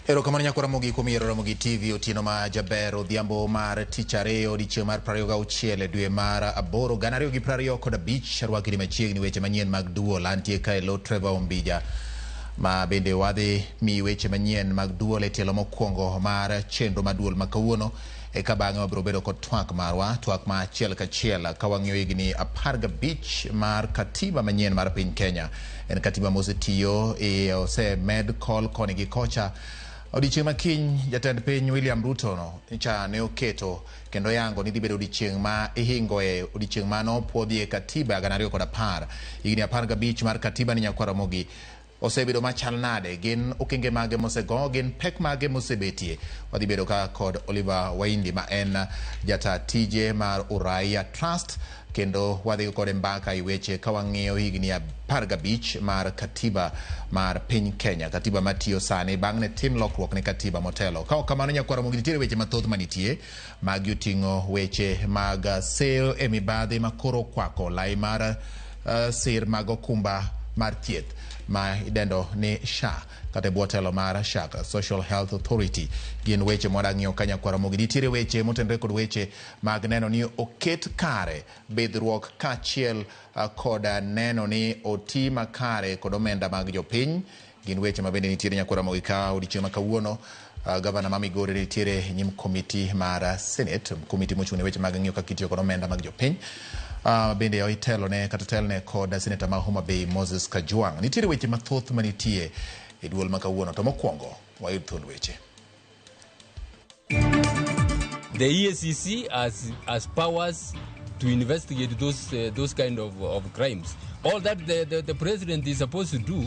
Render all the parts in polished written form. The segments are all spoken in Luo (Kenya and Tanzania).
Erokamano nyakwa Ramogi kuom yiero Ramogi TV otieno ma jaber odhiambo mar tich ariyo odiechieng' mar 26 e dwe mar aboro 2025. Arwaki ni machiegni weche manyien mag duol. Antie kae lo Trevor Ombija ma bende wadhi mi weche manyien mag duol e tielo mokwongo mar chenro mar duol ma kawuono. Eka bang'e wabiro bedo kod twak marwa, twak ma achiel kachiel ka wang'iyo higni 15 mar katiba manyien mar piny Kenya. En katiba mosetiyo, osemed kol koni gi kocha. Odiechieng' ma kiny jatend piny William Ruto no cha ne oketo kendo yango ni dhi bedo odiechieng' ma ihingoe odiechieng' mano puodhie katiba 2010. Higni 15 mar katiba ni nyakwar Ramogi osebedo machal nade? Gin okenge mage mosego? Gin pek mage mosebetie? Wadhi bedo ka kod Oliver Waindi ma en jata tije mar Uraia Trust kendo wadhi kode mbaka e weche ka wang'iyo higni 15 mar katiba mar piny Kenya, katiba matiyo sani bang' ne tim lokruok ne katiba motelo. Ka ok kamano nyakwar Ramogi nitiere weche mathoth manitie magi oting'o weche mag seyo e mibadhi ma koro okwako lai mar sir mag okumba mar thieth ma idendo ni SHA kata e bwo telo mar SHA, Social Health Authority. Gin weche mwadang'iyo ka nyakwar Ramogi. Nitiere weche motenore kod weche mag neno ni oket kare bidhruok kaachiel kod neno ni oti makare kod omenda mag jopiny. Gin weche ma bende nitiere nyakwar Ramogi ka odiechieng' ma kawuono. Gavana ma Migori nitiere nyim komiti mar Senate, komiti mochung' ne weche mag ng'iyo kaka itiyo kod omenda mag jopiny. Bende itelone kata otelne kod Seneta ma Homa Bay Moses Kajwang'. Nitiere weche mathoth manitie e duol ma kawuono, to mokwongo wayud thuond weche. The EACC has powers to investigate those kind of crimes. All that the president is supposed to do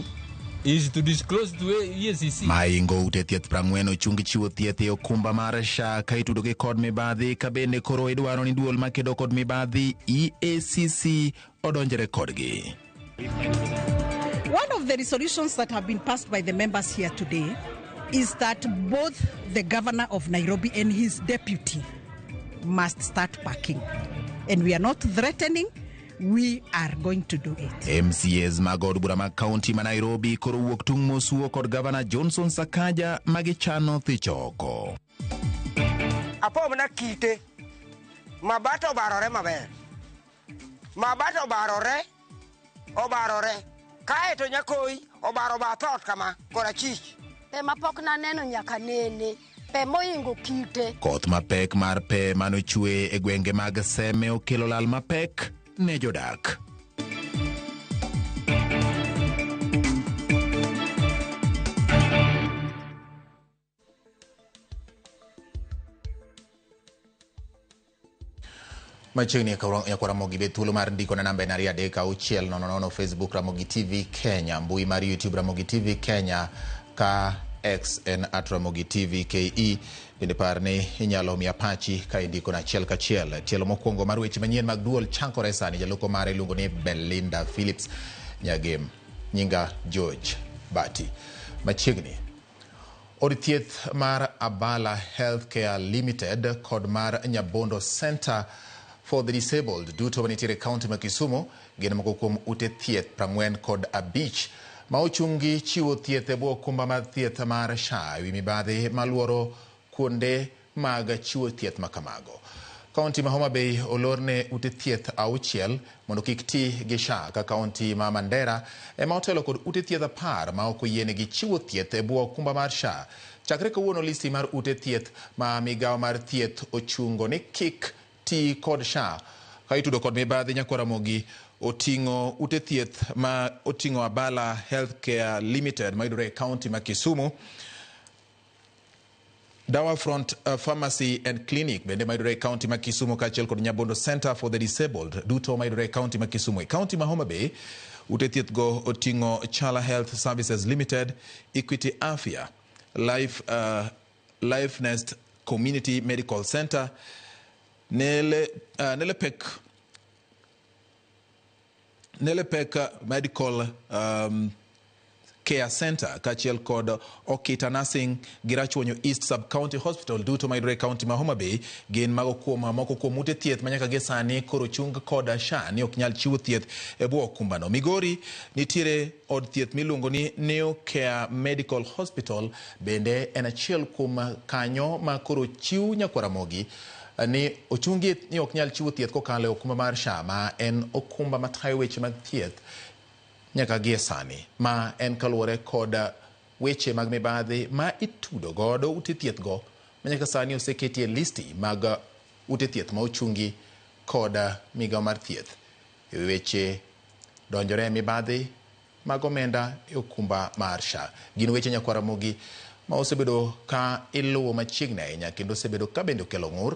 is to disclose to EACC. Maingo ute thieth 40 ochung chiwo thieth e okumba mar SHA ka itudogi kod mibadhi ka bende koro idwaro ni duol makedo kod mibadhi EACC odonjre kodgi. One of the resolutions that have been passed by the members here today is that both the governor of Nairobi and his deputy must start packing. And we are not threatening, we are going to do it. MCAs mag od bura mag kaunti ma Nairobi koro wuok tung' mosuo kod gavana Johnson Sakaja magichano thicho oko. Apomna kite, mabat obarore maber. Mabat obarore, obarore. Kae to nyakoi obaro bath ot kama korachich. Pe mapok naneno nyaka nene, pe moingo kite. Koth mapek mar pe manochwe e gwenge mag Seme okelo lal mapek ne jodak. Machiegni nyakwar Ramogi be thuolo mar ndiko na namba en 2 3 6 0 0 Facebook Ramogi TV Kenya, mbui mar YouTube Ramogi TV Kenya, ka X en at Ramogi TV KE. Bende par ni inyalo miya pachi ka indiko na achiel kachiel. Tielo mokwongo mar weche manyien mag duol chakore sani. Jaloko mare iluongo ni Belinda Phillips Nyagem. Nyinga George Bati. Machiegni od thieth mar Abala Healthcare Limited kod mar Nyabondo Center for the Disabled duto manitiere e kaunti ma Kisumu gin moko kuom ute thieth 45 ma ochungi chiwo thieth e bwo okumba mar thieth mar SHA ewi mibadhi maluoro kuonde mag chiwo thieth ma kamago. Kaunti ma Homa Bay olorne ute thieth 6 mondo kik ti gi SHA ka kaunti ma Mandera ema otelo kod ute thieth 10 ma ok oyienegi chiwo thieth e bwo okumba mar SHA. Chakre kawuono listi mar ute thieth ma migawo mar thieth ochungo ni kik ti kod SHA ka itudo kod mibadhi nyakwar Ramogi oting'o ute thieth ma oting'o Abala Healthcare Limited mayudore e kaunti ma Kisumu, Dawa Front Pharmacy and Clinic bende mayudore e kaunti ma Kisumu kaachiel kod Nyabondo Center for the Disabled duto mayudore e kaunti ma Kisumu. E kaunti ma Homa Bay, ute thieth go oting'o Chala Health Services Limited, Equity Afya, Life Nest Community Medical Center, Nelepek Medical Care Center kaachiel kod Okita Nursing gi Rachuonyo East Sub-County Hospital duto mayudore e kaunti ma Homa Bay gin mago kuom moko kuom ute thieth ma nyaka gie sani koro chung kod SHA ni ok nyal chiwo thieth e bwo okumbano. Migori nitiere od thieth miluongo ni New Care Medical Hospital bende en achiel kuom kanyo ma koro chiw nyakwar Ramogi ni ochungi ni ok nyal chiwo thieth kokalo e okumba mar SHA ma en okumba matayo weche mag thieth nyaka gie sani ma en kaluwore kod weche mag mibadhi ma itudo godo ute thieth go ma nyaka sani oseketi e listi mag ute thieth ma ochungi kod migawo mar thieth e weche donjore e mibadhi mag omenda e okumba mar SHA. Gin weche nyakwar Ramogi ma osebedo ka iluwo machiegni ahinya kendo osebedo ka bende okelo ng'ur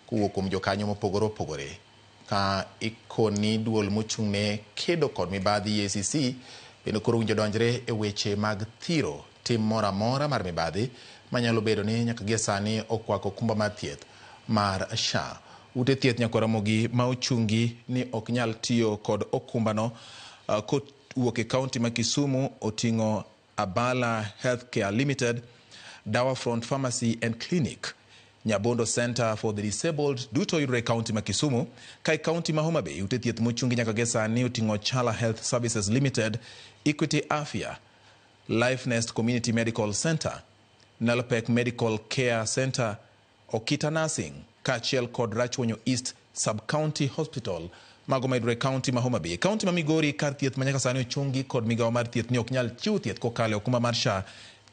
kowuok kuom jokanyo mopogore opogore ka ikoni duol mochung'ne kedo kod mibadhi EACC bende koro owinjo donjre e weche mag thiro tim moro amora mar mibadhi manyalo bedo ni nyaka gie sani okwako okumba mar thieth mar SHA. Ute thieth nyakwar Ramogi ma ochungi ni ok nyal tiyo kod okumbano kowuok e kaunti ma Kisumu oting'o Abala Healthcare Limited, Dawa Front Pharmacy and Clinic, Nyabondo Center for the Disabled duto yudore e kaunti ma Kisumu. Ka e kaunti ma Homa Bay, ute thieth mochungi nyaka gie sani oting'o Chala Health Services Limited, Equity Afya, Life Nest Community Medical Center, Nalpek Medical Care Center, Okita Nursing, kaachiel kod Rachuonyo East Sub-County Hospital mago mayudore e kaunti ma Homa Bay. Kaunti ma Migori kar thieth ma nyaka sani ochungi kod migawo mar thieth ni ok nyal chiwo thieth kokalo e okumba mar SHA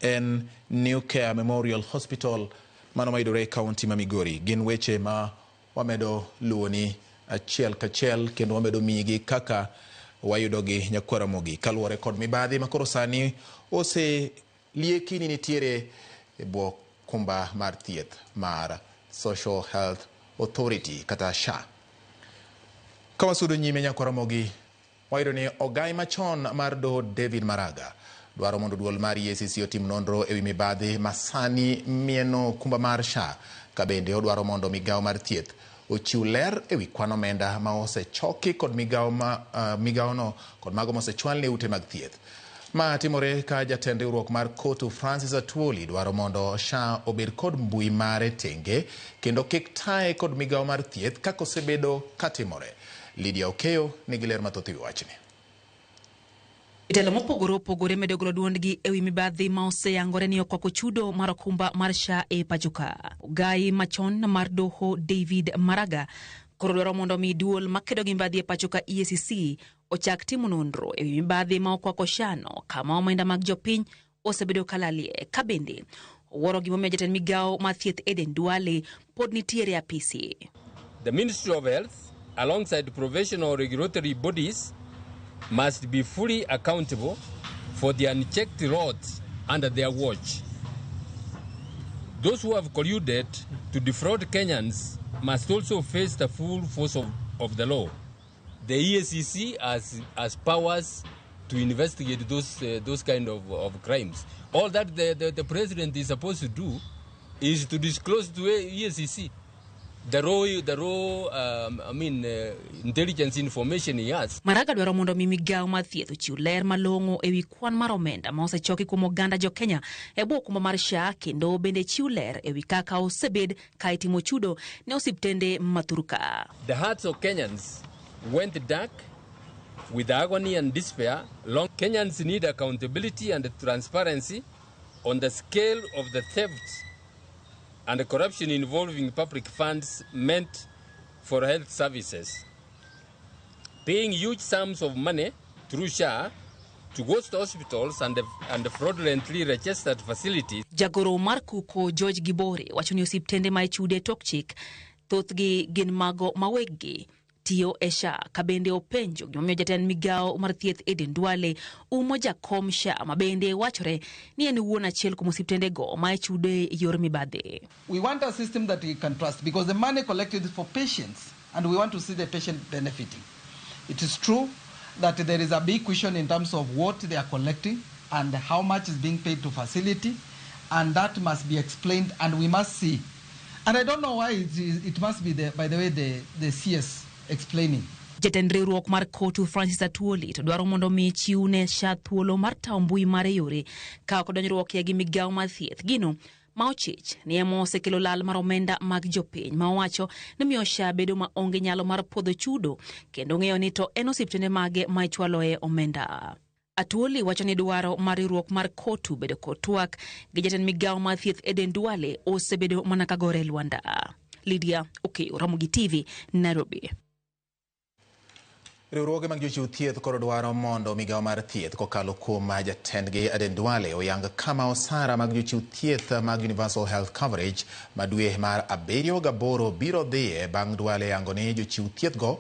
en New Care Memorial Hospital mano mayudore e kaunti ma Migori. Gin weche ma wamedo luwoni achiel kachiel kendo wamedo miyigi kaka wayudogi nyakwar Ramogi kaluwore kod mibadhi ma koro sani oselieki ni nitiere e bwo kumba mar thieth mar Social Health Authority kata SHA. Ka wasudo nyime nyakwar Ramogi, wayudo ni ogai machon mar doho David Maraga dwaro mondo duol mar EACC otim nonro ewi mibadhi ma sani mieno kumba mar SHA ka bende odwaro mondo migawo mar thieth ochiw ler ewi kwan omenda ma osechoki kod migawo ma migawono kod mago mosechwal ne ute mag thieth. Ma timore ka jatend riwruok mar KOTU Francis Atwoli dwaro mondo SHA obed kod mbui mare tenge kendo kik taye kod migawo mar thieth kaka osebedo katimore. Lydia Okeyo nigi ler mathoth ewi wachni. Jotelo mopogore opogore medo golo duondgi ewi mibadhi ma oseyangore ni okwako chudo mar okumba mar SHA e pacho ka. Ogai machon mar doho David Maraga koro dwaro mondo mi duol makedo gi mibadhi e pacho ka EACC ochak timo nonro ewi mibadhi ma okwako SHA no kama omenda mag jopiny osebedo kalalie. Ka bende owuoro gimomiyo jatend migawo mar thieth Eden Duale pod nitiere e apisi. The Ministry of Health, alongside professional regulatory bodies, must be fully accountable for the unchecked rot under their watch. Those who have colluded to defraud Kenyans must also face the full force of the law. The EACC has powers to investigate those kind of crimes. All that the president is supposed to do is to disclose to EACC the raw intelligence information he has. Maraga dwaro mondo mi migawo mar thieth ochiw ler malong'o ewi kwan mar omenda ma osechoki kuom oganda jo Kenya e bwo okumba mar SHA kendo bende chiw ler ewi kaka osebed ka itimo chudo ne osiptende ma thurka. The hearts of Kenyans went dark with agony and despair. Long Kenyans need accountability and transparency on the scale of the theft and the corruption involving public funds meant for health services. Paying huge sums of money through SHA to ghost hospitals and fraudulently registered facilities. Jagoro mar Kuko George Gibore wacho ni osiptende ma ichude tok chik thothgi gin mago ma weggi tiyo e SHA ka bende openjo gimomiyo jatend migawo mar thieth Eden Duale umo jakom SHA ma bende wachore ni en wuon achiel kuom osiptendego ma ichude e yor mibadhi. We want a system that we can trust because the money collected is for patients and we want to see the patient benefiting. It is true that there is a big question in terms of what they are collecting and how much is being paid to facility, and that must be explained and we must see. And I don't know why it must be, by the way, the CS explaining. Jatend riwruok mar Kotu Francis Atwoli to dwaro mondo mi chiw ne SHA thuolo mar tawo mbui mare yore ka ok odonjruokie gi migawo mar thieth. Gino ma ochich ni ema osekelo lal mar omenda mag jopiny ma owacho ni miyo SHA bedo maonge nyalo mar puodho chudo kendo ng'eyo ni to en osiptende mage ma ichwaloe omenda. Atwoli wacho ni dwaro mar riwruok mar Kotu bedo kod twak gi jatend migawo mar thieth Eden Duale osebedo mana ka gore lwanda. Lydia Okeyo, Ramogi TV, Nairobi. Riwruoge mag jochiw thieth koro dwaro mondo migawo mar thieth kokalo kuom jatendgi Aden Duale oyang kama osara mag jochiw thieth mag Universal Health Coverage ma dwe mar 7 gi 8 biro dhiye bang' Duale yango ni jochiw thieth go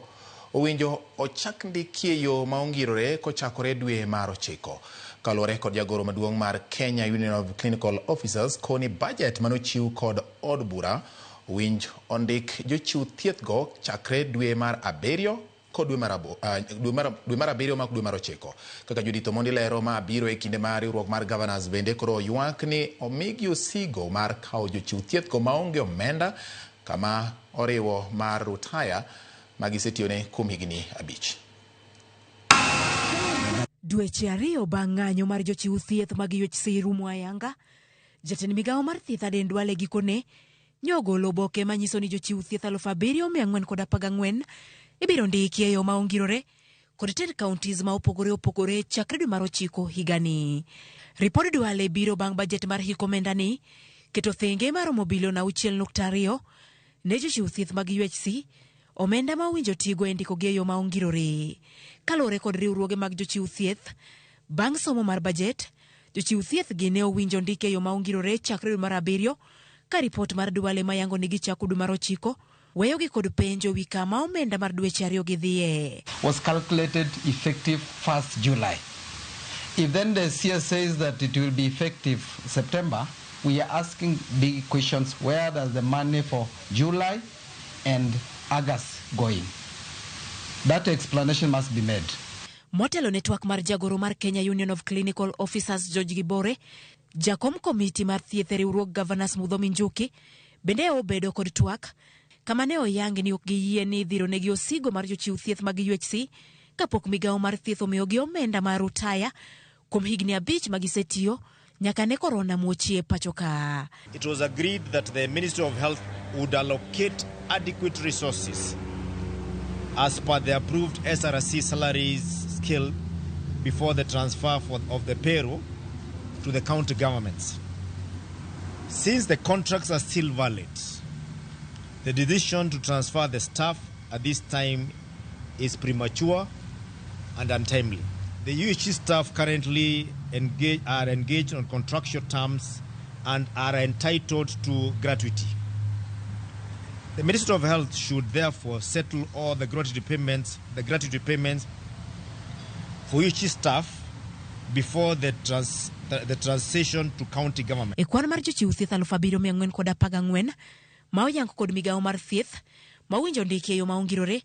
owinjo ochak ndikie yo ma ongirore kochakore dwe mar 9. Kaluwore kod jagoro maduong' mar Kenya Union of Clinical Officers koni budget manochiw kod od bura owinj ondik jochiw thieth go chakre dwe mar 7 kod dwe mar 7 mak dwe mar 9. Kaka Judith Omondi lero, ma biro e kinde mar riwruok mar Governors bende koro ywak ni omigi osigo mar kawo jochiw thieth go maonge omenda kama oriwo mar rutaya magisetiyone kuom higni 5. Dweche 2 bang' ng'anyo mar jochiw thieth mag UHC rumo ayanga, jatend migawo mar thieth Aden Duale gikone nyogolo oboke manyiso ni jochiw thieth 7414 ibiro ndiki e yo ma ongirore kod tend counties ma opogore opogore chakre dwe mar 9 higani. Ripod Duale biro bang' bajet mar hik omenda ni keto thenge maromo bilion 6.2 ne jochiw thieth mag UHC, omenda ma owinjo tigo e ndikogi e yo ma ongirore. Kaluwore kod riwruoge mag jochiw thieth, bang' somo mar bajet, jochiw thieth gi ne owinjo ndike e yo ma ongirore chakre dwe mar 7 ka ripot mar Duale mayango ni gichako dwe mar 9 weyogi kod penjo wi kama omenda mar dweche 2 gidhiye. Was calculated effective 1st July. If then the CS says that it will be effective September, we are asking big questions. Where does the money for July and August going? That explanation must be made. Motelo ne twak mar jagoro mar Kenya Union of Clinical Officers George Gibore, jakom komiti mar thieth e riwruog Governors Muthomi Njuki bende obedo kod twak kama ne oyangi ni ok giyie ni idhironegi osigo mar jochiw thieth mag UHC kapok migawo mar thieth omiyogi omenda mar rutaya kuom higni 5 magisetiyo nyaka ne korona muochie pacho ka. It was agreed that the Ministry of Health would allocate adequate resources as per the approved SRC salaries scale before the transfer of the payroll to the county governments. Since the contracts are still valid, the decision to transfer the staff at this time is premature and untimely. The UHC staff currently are engaged on contractual terms and are entitled to gratuity. The Ministry of Health should therefore settle all the gratuity payments for UHC staff before the transition to county government. E kwan mar jochiw thieth 7414 ma oyango kod migawo mar thieth ma owinjo ndiki e yo ma ongirore,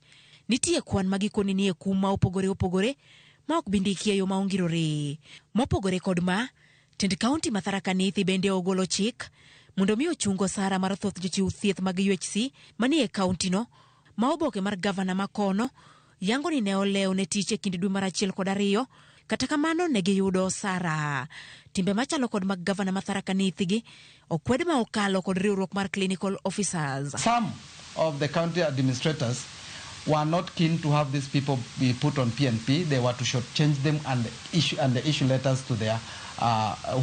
nitie kwan ma gikoni ni e kum ma opogore opogore ma ok bi ndiki e yo ma ongirore. Mopogore kod ma, tend kaunti ma Tharaka Nithi bende ogolo chik mondo mi ochung osara mar thoth jochiw thieth mag UHC manie kaunti no, ma oboke mar gavana makono yango ni ne olewo ne tich e kind dwe mar 1 kod 2, kata kamano ne giyudo osara. Timbe machalo kod mag gavana ma Tharaka Nithi gi okwed ma okalo kod riwruok mar clinical officers. Some of the county administrators were not keen to have these people be put on PNP. They were to shortchange them and issue letters to their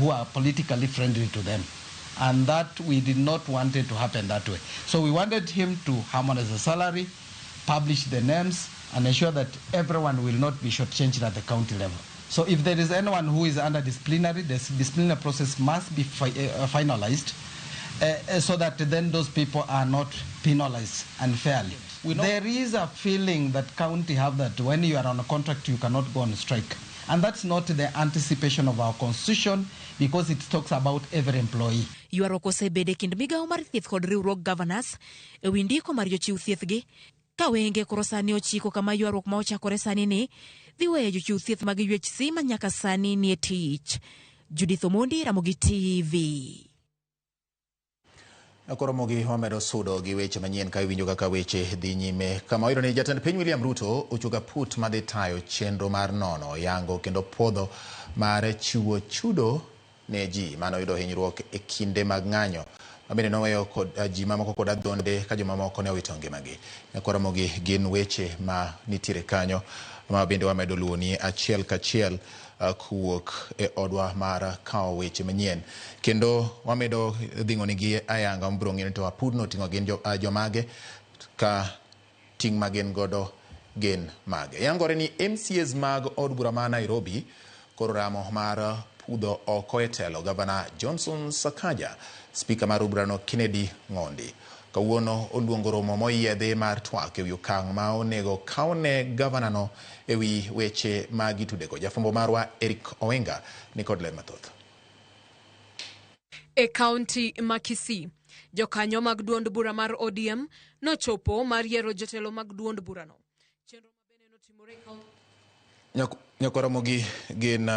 who are politically friendly to them. And that we did not want it to happen that way. So we wanted him to harmonize the salary, publish the names, and ensure that everyone will not be shortchanged at the county level. So if there is anyone who is under disciplinary, the disciplinary process must be finalized so that then those people are not penalized unfairly. There is a feeling that county have that when you are on a contract, you cannot go on strike. And that's not the anticipation of our constitution, because it talks about every employee. Ywaruok osebede e kind migawo mar thieth kod riwruog governors e wi ndiko mar jochiw thieth gi. Ka wenge koro sani ochiko kama ywaruok ma ochakore sani ni dhi weyo jochiw thieth mag UHC ma nyaka sani nie tich. Judith Omondi, Ramogi TV. Koro mogi wamedo sudo gi weche manyien ka iwinjo kaka weche dhi nyime. Kama wayudo ni jatend piny William Ruto ochuogo aput madhi tayo chenro mar nono, yango kendo puodho mar chiwo chudo ne ji mane oyudo hinyruok e kinde mag ng'anyo ma bende noweyo kod ji mamoko kod adhonde ka jomamoko ne owito ngimagi. Nyakwa Ramogi gin weche ma nitiere kanyo ma bende wamedo luwoni achiel kachiel kowuok e odwa mar kawo weche manyien. Kendo wamedo dhing'onigi ayanga mabiro ng'eyo ni to apudno oting'o gin jomage ka ting' ma gin godo gin mage. Yangore ni MCAs mag od bura ma Nairobi koro ramo mar pudho oko e telo Gavana Johnson Sakaja, spika mar od burano Kennedy Ng'ondi. Kawuono oluongo romo moyiedhi mar twak ewi okang' ma onego kawne gavanano ewi weche ma gitudego. Jafwambo marwa Eric Owenga nikod ler mathoth. E kaunti ma Kisii, jokanyo mag duond bura mar ODM nochopo mar yiero jotelo mag duond burano. Chenro mabende notimore e kaunti Nyakwa Ramogi gin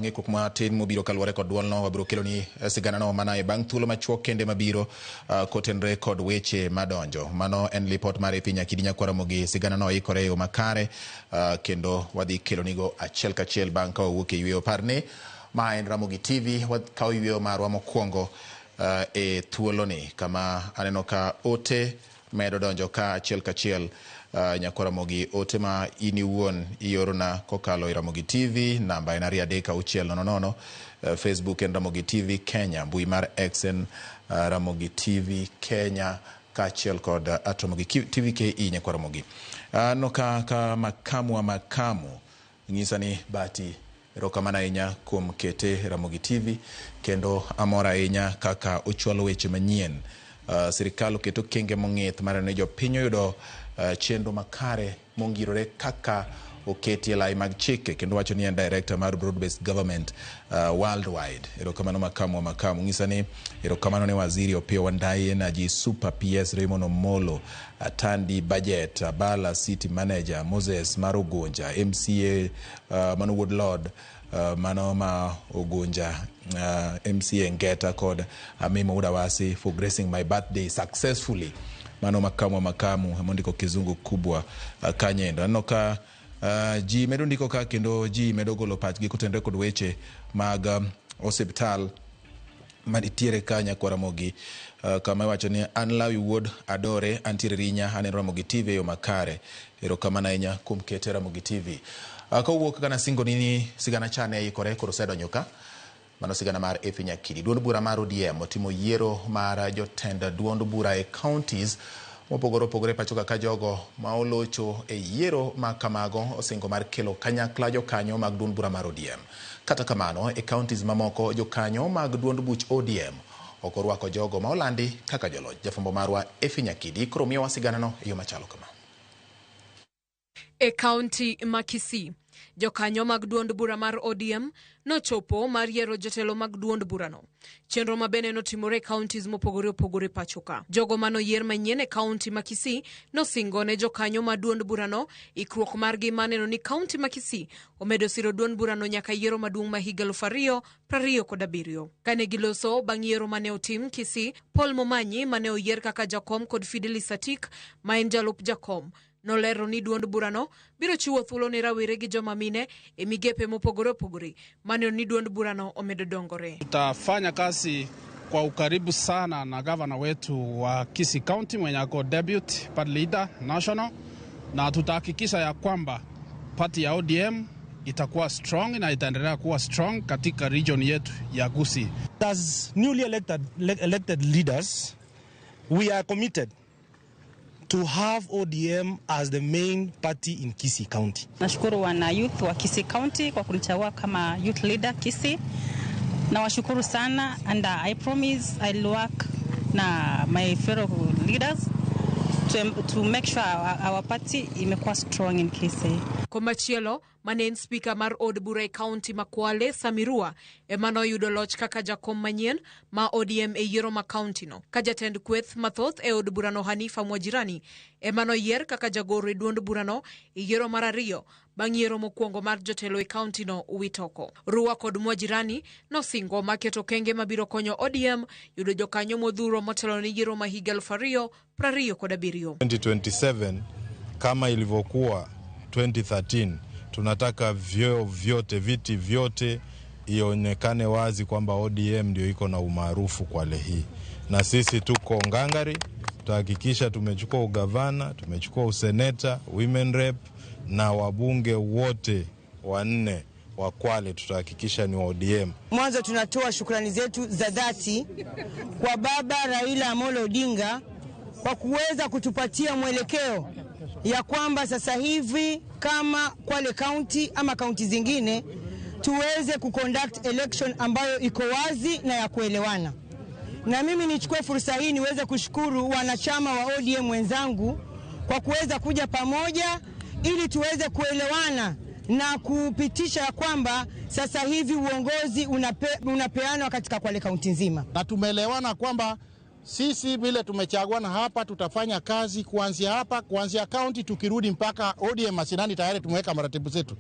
ng'ikruok matin mobiro kaluwore kod duolno. Wabiro keloni siganano mana e bang' thuolo machuok kende mabiro kotenre kod weche madonjo. Mano en lipot mar Epiny Akidi. Nyakwa Ramogi siganano ikore e yo makare kendo wadhi kelonigo achiel kachiel bang' ka wawuok e yweyo. Par ni ma en Ramogi TV, wakawo yweyo marwa mokwongo e thuoloni kama aneno ka ote medo donjo ka achiel kachiel. Nyakwa Ramogi ote ma in iwuon iorona kokalo e Ramogi TV, namba en 23600, Facebook en Ramogi TV Kenya, mbui mar X en Ramogi TV Kenya kaachiel kod at Ramogi TV KE. Nyakwa Ramogi aneno ka makamu wa makamu nyisa ni Bati, erokamano ahinya kuom kete Ramogi TV kendo amor ahinya kaka ochwalo weche manyien. Sirikal oketo okenge mong'ith mar neno ni jopiny oyudo chenro makare mongirore kaka oketi e lai mag chike kendo wacho ni en director mar broad based government worldwide. Erokamano makamu wa makamu. Ng'isa ni erokamano ne waziri Opiyo Wandayi, Energy Super PS Raymond Omolo, Atandi Budget, Abala City Manager Moses mar Ugunja, MCA mano wuod Lord mano ma Ugunja, MCA Ngeta kod Amimo Udawasi for gracing my birthday successfully. Mano makamu wa makamu emondiko kizungu kubwa kanyendo. Aneno ka ji medo ndiko ka kendo ji medo golo pachgi kotenore kod weche mag osiptal manitiere ka Nyakwa Ramogi kama iwacho ni an Lawi wuod Adore antiere Rinya aneno Ramogi TV e yo makare. Erokamano ahinya kuom kete Ramogi TV. Kowuok kaka nasingoni ni sigana cha ne ikore koro osedonjo ka. Mano sigana mar Effie Nyakidi. Duond bura mar ODM otimo yiero mar jotend duond bura e counties mopogore opogore pacho kaka jogo ma olocho e yiero ma kamago osingo mar kelo kanyakla jokanyo mag duond bura mar ODM. Kata kamano, e counties mamoko jokanyo mag duond buch ODM ok orwako jogo ma olandi kaka joloch. Jafwambo marwa Effie Nyakidi koro miyowa siganano e yo machalo kama. E kaunti ma Kisii, jokanyo mag duond bura mar ODM nochopo mar yiero jotelo mag duond burano. Chenro mabende notimore e counties mopogore opogore pacho ka. Jogo manoyier manyien e kaunti ma Kisii nosingo ne jokanyo ma duond burano ikruok margi maneno ni kaunti ma Kisii omedo siro duond burano nyaka yiero maduong' ma higa 2027. Kane giloso bang' yiero mane otim Kisii, Paul Momanyi mane oyier kaka jakom kod Fidelis Atik ma en jalup jakom nolero ni duond burano biro chiwo thuolo ne rawere gi joma mine e migepe mopogore opogore maneno ni duond burano omedo dongore. Tutafanya kazi kwa ukaribu sana na gavana wetu wa Kisii County mwenye ako deputy party leader national, na tutahakikisha ya kwamba party ya ODM itakuwa strong na itaendelea kuwa strong katika region yetu ya Gusii. As newly elected leaders, we are committed to have ODM as the main party in Kisii County. Nashukuru wana youth wa Kisii County kwa kunichagua kama youth leader Kisii. Nawashukuru sana and I promise I'll work na my fellow leaders to make sure our party imekuwa strong in Kisii. Komachielo mane en spika mar od bura e kaunti ma Kwale, Sammy Rua, ema noyudo loch kaka jakom manyien ma ODM e yiero ma kauntino. Ka jatend kweth mathoth e od burano Hanifa Mwajirani ema noyier kaka jagoro e duond burano e yiero mar ariyo bang' yiero mokwongo mar jotelo e kauntino witoko. Rua kod Mwajirani nosingo maketo okenge mabiro konyo ODM yudo jokanyo modhuro motelo ne yiero ma higa 2027. 2027 kama ilivyokuwa 2013, tunataka vyeo vyote, viti vyote ionekane wazi kwamba ODM ndio iko na umaarufu Kwale hii, na sisi tuko ngangari, tutahakikisha tumechukua ugavana, tumechukua useneta, women rep na wabunge wote wanne wa Kwale tutahakikisha ni wa ODM. Mwanzo tunatoa shukrani zetu za dhati kwa Baba Raila Amolo Odinga kwa kuweza kutupatia mwelekeo ya kwamba sasa hivi kama Kwale County ama kaunti zingine tuweze kuconduct election ambayo iko wazi na ya kuelewana. Na mimi nichukue fursa hii niweze kushukuru wanachama wa ODM wenzangu kwa kuweza kuja pamoja ili tuweze kuelewana na kupitisha ya kwamba sasa hivi uongozi unapeanwa katika Kwale County nzima. Na tumeelewana kwamba sisi vile tumechaguana hapa tutafanya kazi kuanzia hapa, kuanzia county tukirudi mpaka ODM mashinani, tayari tumeweka maratibu zetu.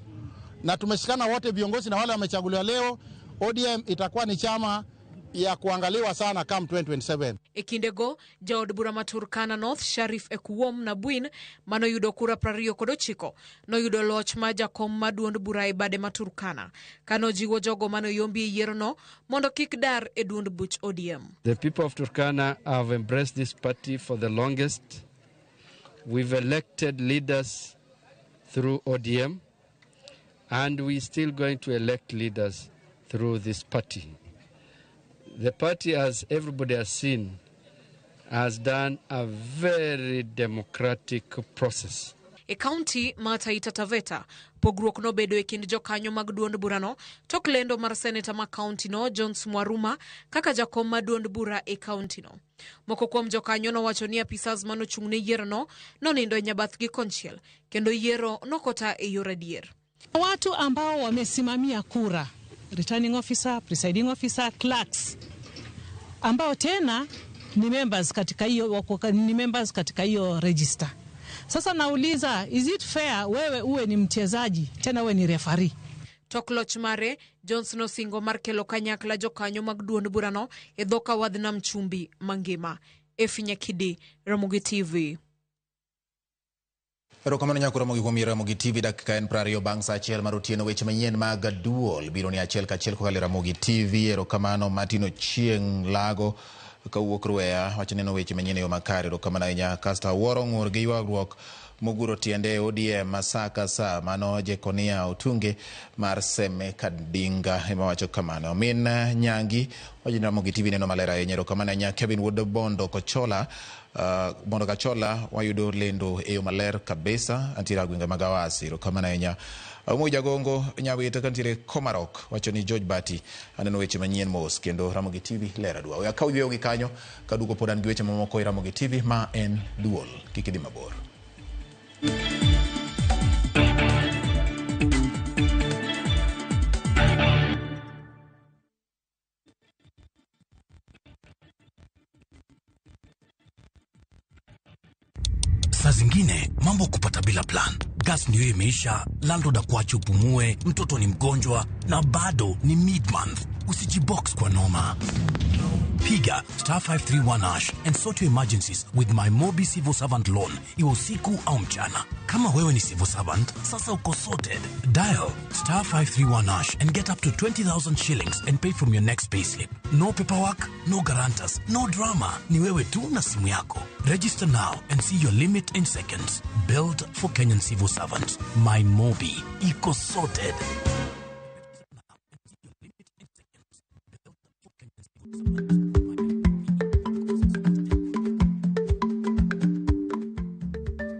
Na tumeshikana wote viongozi na wale wamechaguliwa leo, ODM itakuwa ni chama ya kuangaliwa sana come 2027. E kindego, jaod bura ma Turkana North Sharif Ekuwom na Buin manoyudo kura 29 noyudo loch ma jakom ma duond bura e bade ma Turkana kanojiwo jogo manoyombi e yierono mondo kik dar e duond buch ODM. The people of Turkana have embraced this party for the longest. We've elected leaders through ODM, and we're still going to elect leaders through this party. The party, as everybody has seen, has done a very democratic process. E kaunti ma Taita Taveta, pogruok nobedo e kind jokanyo mag duond burano tok lendo mar seneta ma kaunti no Jones Mwaruma kaka jakom ma duond bura e kaunti no. Moko kuom jokanyo nowacho ni apisas manochung' ne yierono nonindo e nyabathgi konchiel kendo yiero nokota e yor adier. Watu ambao wamesimamia kura, returning officer, presiding officer, clerks, ambao tena ni members katika hiyo, ni members katika hiyo register. Sasa nauliza, is it fair wewe uwe ni mchezaji tena uwe ni referee? Tok loch mare, Jones nosingo mar kelo kanyakla jokanyo mag duond burano e dho kawadh nam chumbi mangima. Efi Nyakidi, Ramogi TV. Erokamano nyako Ramogi kuom Ramogi TV. Dakika en 20 bang' saa 1 mar otieno. Weche manyien mag duol biro ni achiel kachiel kokalo e Ramogi TV. Erokamano Martin Ochieng' Lago kawuok Rweya wacho neno weche manyien e yo makare. Erokamano ahinya. Kasto awuoro ng'ur gi ywagruok moguro tiende ODM ma sa ka sa. Mano Jekonia Otunge mar Seme Kadinga ema wacho kamano. Min Nyangi wacho ni Ramogi TV neno maler ahinya. Erokamano ahinya. Kevin Wuod Bondo Kochola Bondo Kachola wayudo lendo e yo maler kabisa. Antiere gwenge mag Awasi. Erokamano ahinya. Omo Jagongo Nyawita kantiere Komarok wacho ni George Bati aneno weche manyien mos kendo Ramogi TV ler adwa. Oya kaw yweyo gi kanyo kaduogo pod an gi weche mamoko e Ramogi TV ma en duol. Kik idhi mabor. Saa zingine mambo kupata bila plan. Gas ndio imeisha, landlord akuache upumue, mtoto ni mgonjwa na bado ni mid-month. Usijibox kwa noma. Piga star 531 hash and sort your emergencies with my Mobi Civil Servant Loan, iwe usiku au mchana. Kama wewe ni civil servant, sasa uko sorted. Dial star 531 hash and get up to 20,000 shillings and pay from your next payslip. No paperwork, no guarantors, no drama. Ni wewe tu na simu yako. Register now and see your limit in seconds. Built for Kenyan civil servants. My Mobi. Iko sorted.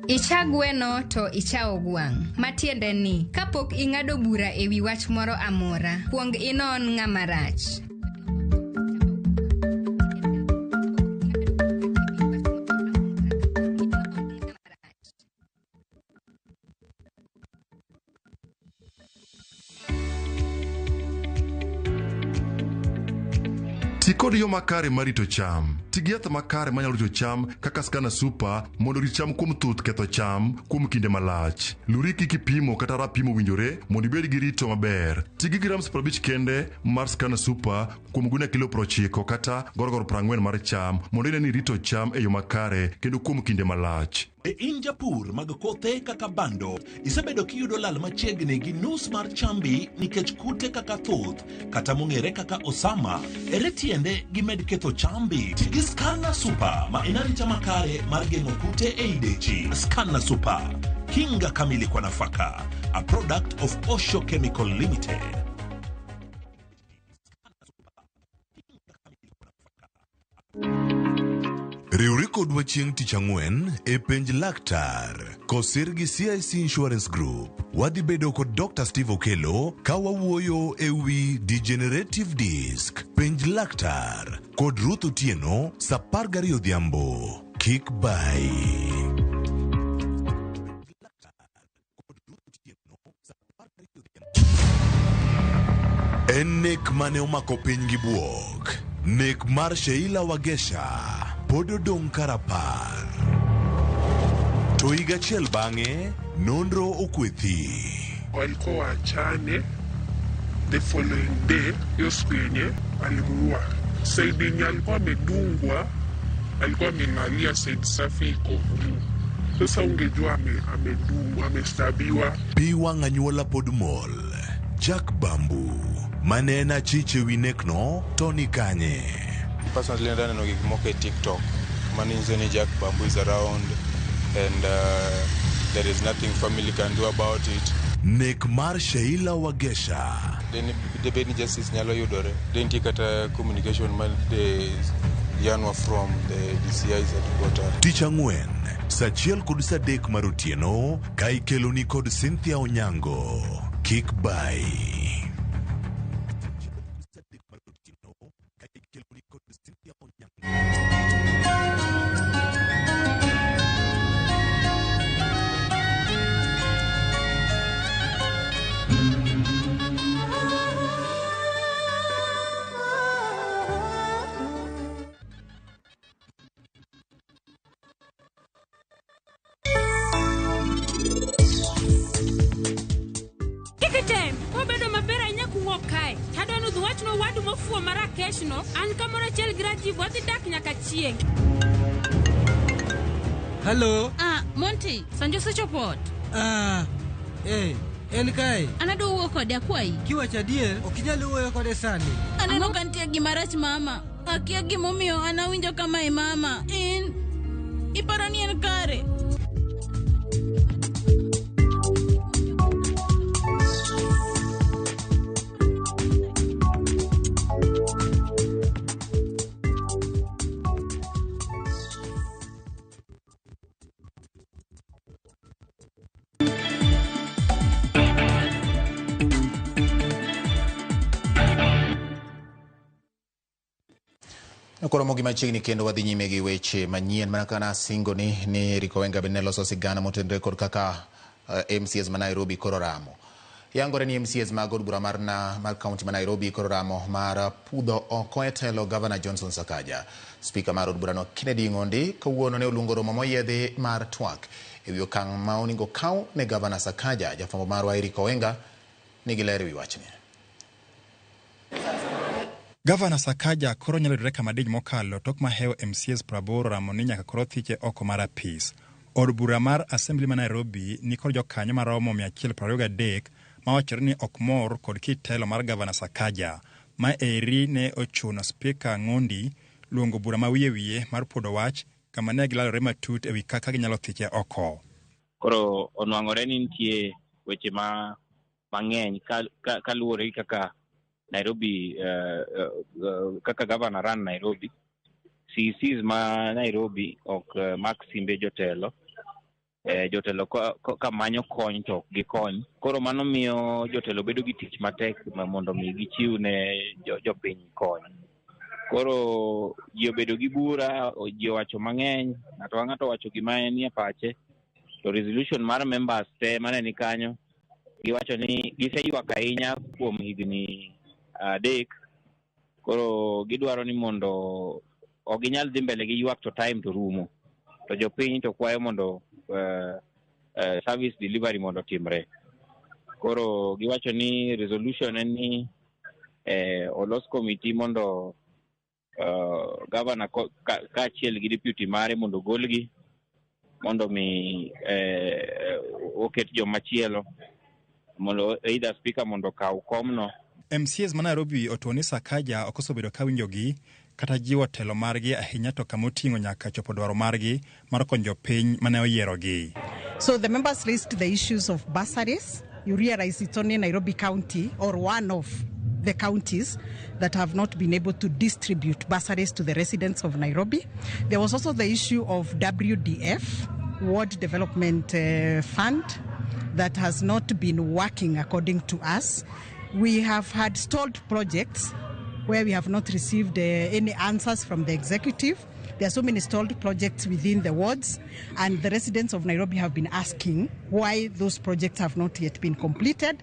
Icha gweno to ichawo gwang'. Matiende ni, kapok ing'ado bura e wi wach moro amora, kuong inon ng'ama rach. Ti kod yo makare mar rito cham. Ti gi yath makare manyalo rito cham kaka Scanner Super mondo orit cham kuom thuth ketho cham kuom kinde malach. Luri kik ipimo kata rapim owinjore mondo ibed gi rito maber. Ti gi grams 50 kende mar Scanner Super kuom gunia kilo 90 kata gorogoro 40 mar cham mondo ine ni irito cham e yo makare kendo kuom kinde malach. Be in japur mag kothe kaka bando, isebedo kiyudo lal machiegni gi nus mar chambi nikech kute kaka thuth kata mong'ere kaka osama. Ere tiende gimed ketho chambi? Ti gi Scanner Super ma en arita makare mar geng'o kute ei dechi. Scanner Super, kinga kamili kwa nafaka, a product of Osho Chemical Limited. Riwri kodwa chieng' tich ang'wen e penj laktar kosir gi CIC Insurance Group. Wadhi bedo kod Dr. Steve Okelo ka wawuoyo e wi degenerative disc. Penj laktar kod Ruth Otieno sa 12 odhiambo. Kik bai. En nek mane omako piny gi buok. Nek mar Sheila Wagesha pod odong' ka rapar. To higa achiel bang'e, nonro okwethi. Walikuwa waachane the following day, hiyo siku yenye alimuua. Saidi yenye alikuwa amedungwa, alikuwa amelalia saidi safi iko juu. Sasa ungejua amedungwa, amestabiwa. Pi wang' anyuola pod mol. Jack Bambu mane en achich ewi nekno to ni kanye? Personally ndaneno gik moko e TikTok manyiso ni Jack Bambu is around and there is nothing family can do about it. Nek mar Sheila Wagesha. Debed ni justice nyalo yudore. De nitie kata communication ma de yanwa from the DCI's headquarter. Tich ang'wen sa 1:30 mar otieno ka ikeloni kod Cynthia Onyango. Kik bai. Kik item, kobedo maber ahinya kuwuok kae. Tadwa nudh wachno owadu mofuwo marakeshno, an kamoro achiel gi Rajiv wadhi dak nyaka chieng'. Hello. Ah, Monty, Sanjo osechopo ot. Ah, eh, en kae. An adwa wuoyo kode akwayi. Kiwacho adier, ok inyal wuoyo kode sani. Aneno ka nitie gima rach mama. Akia gimomiyo an awinjo kamae mama. In iparo ni en kare? Koromo gi machiegni kendo wadhi nyime gi weche manyien mana kana singo ni Rico Wenga bende loso sigana motenore kod kaka MCAs ma Nairobi koro ramo. Yangore ni MCAs mag od bura mar kaunti ma Nairobi koro ramo mar pudho oko e telo Governor Johnson Sakaja. Spika mar od burano Kennedy Ng'ondi kawuono ne oluongo romo moyiedhi mar twak ewi okang' ma onego kaw ne Governor Sakaja. Jafwambo marwa Eric Owenga nigi ler ewi wachni. Gavana Sakaja koro nyalo yudore kama diny mokalo tok mahewo MCAs 80 ramo ni nyaka koro thiche oko mar apis. Od bura mar Assembly ma Nairobi ni kod jokanyo maromo 123 mawachore ni ok mor kod kit telo mar Gavana Sakaja. Ma eri ne ochuno Spika Ng'ondi luongo bura ma wiye wiye mar puodo wach kama ne gilalore matut ewi kaka ginyalo thiche oko. Koro onwang'ore ni nitie weche mang'eny kaluwore gi kaka Nairobi kaka governor run Nairobi. CCs ma Nairobi ok mak simbe jotelo. Jotelo ka manyo kony to ok gikony. Koro mano miyo jotelo bedo gi tich matek mondo mi gichiw ne jopiny kony. Koro ji obedo gi bura, ji owacho mang'eny, ng'ato ka ng'ato owacho gima en e pache. To resolution mar members te mane ni kanyo giwacho ni giseywak ahinya kuom higni 3. Koro gidwaro ni mondo ok ginyal dhi mbele gi ywak to time to rumo. To jopiny to kwayo mondo service delivery mondo otimre. Koro giwacho ni resolution en ni olos committee mondo governor kaachiel gi deputy mare mondo ogolgi mondo mi oket jomachielo mondo either speaker mondo okaw komno. MCAs ma Nairobi otuo ni Sakaja ok osebedo ka winjogi kata jiwo telo margi ahinya to kama oting'o nyaka chopo dwaro margi mar konyo jopiny mane oyierogi. So the members raised the issues of bursaries. You realize it's only Nairobi County or one of the counties that have not been able to distribute bursaries to the residents of Nairobi. There was also the issue of WDF, Ward Development Fund, that has not been working according to us. We have had stalled projects where we have not received any answers from the executive. There are so many stalled projects within the wards, and the residents of Nairobi have been asking why those projects have not yet been completed.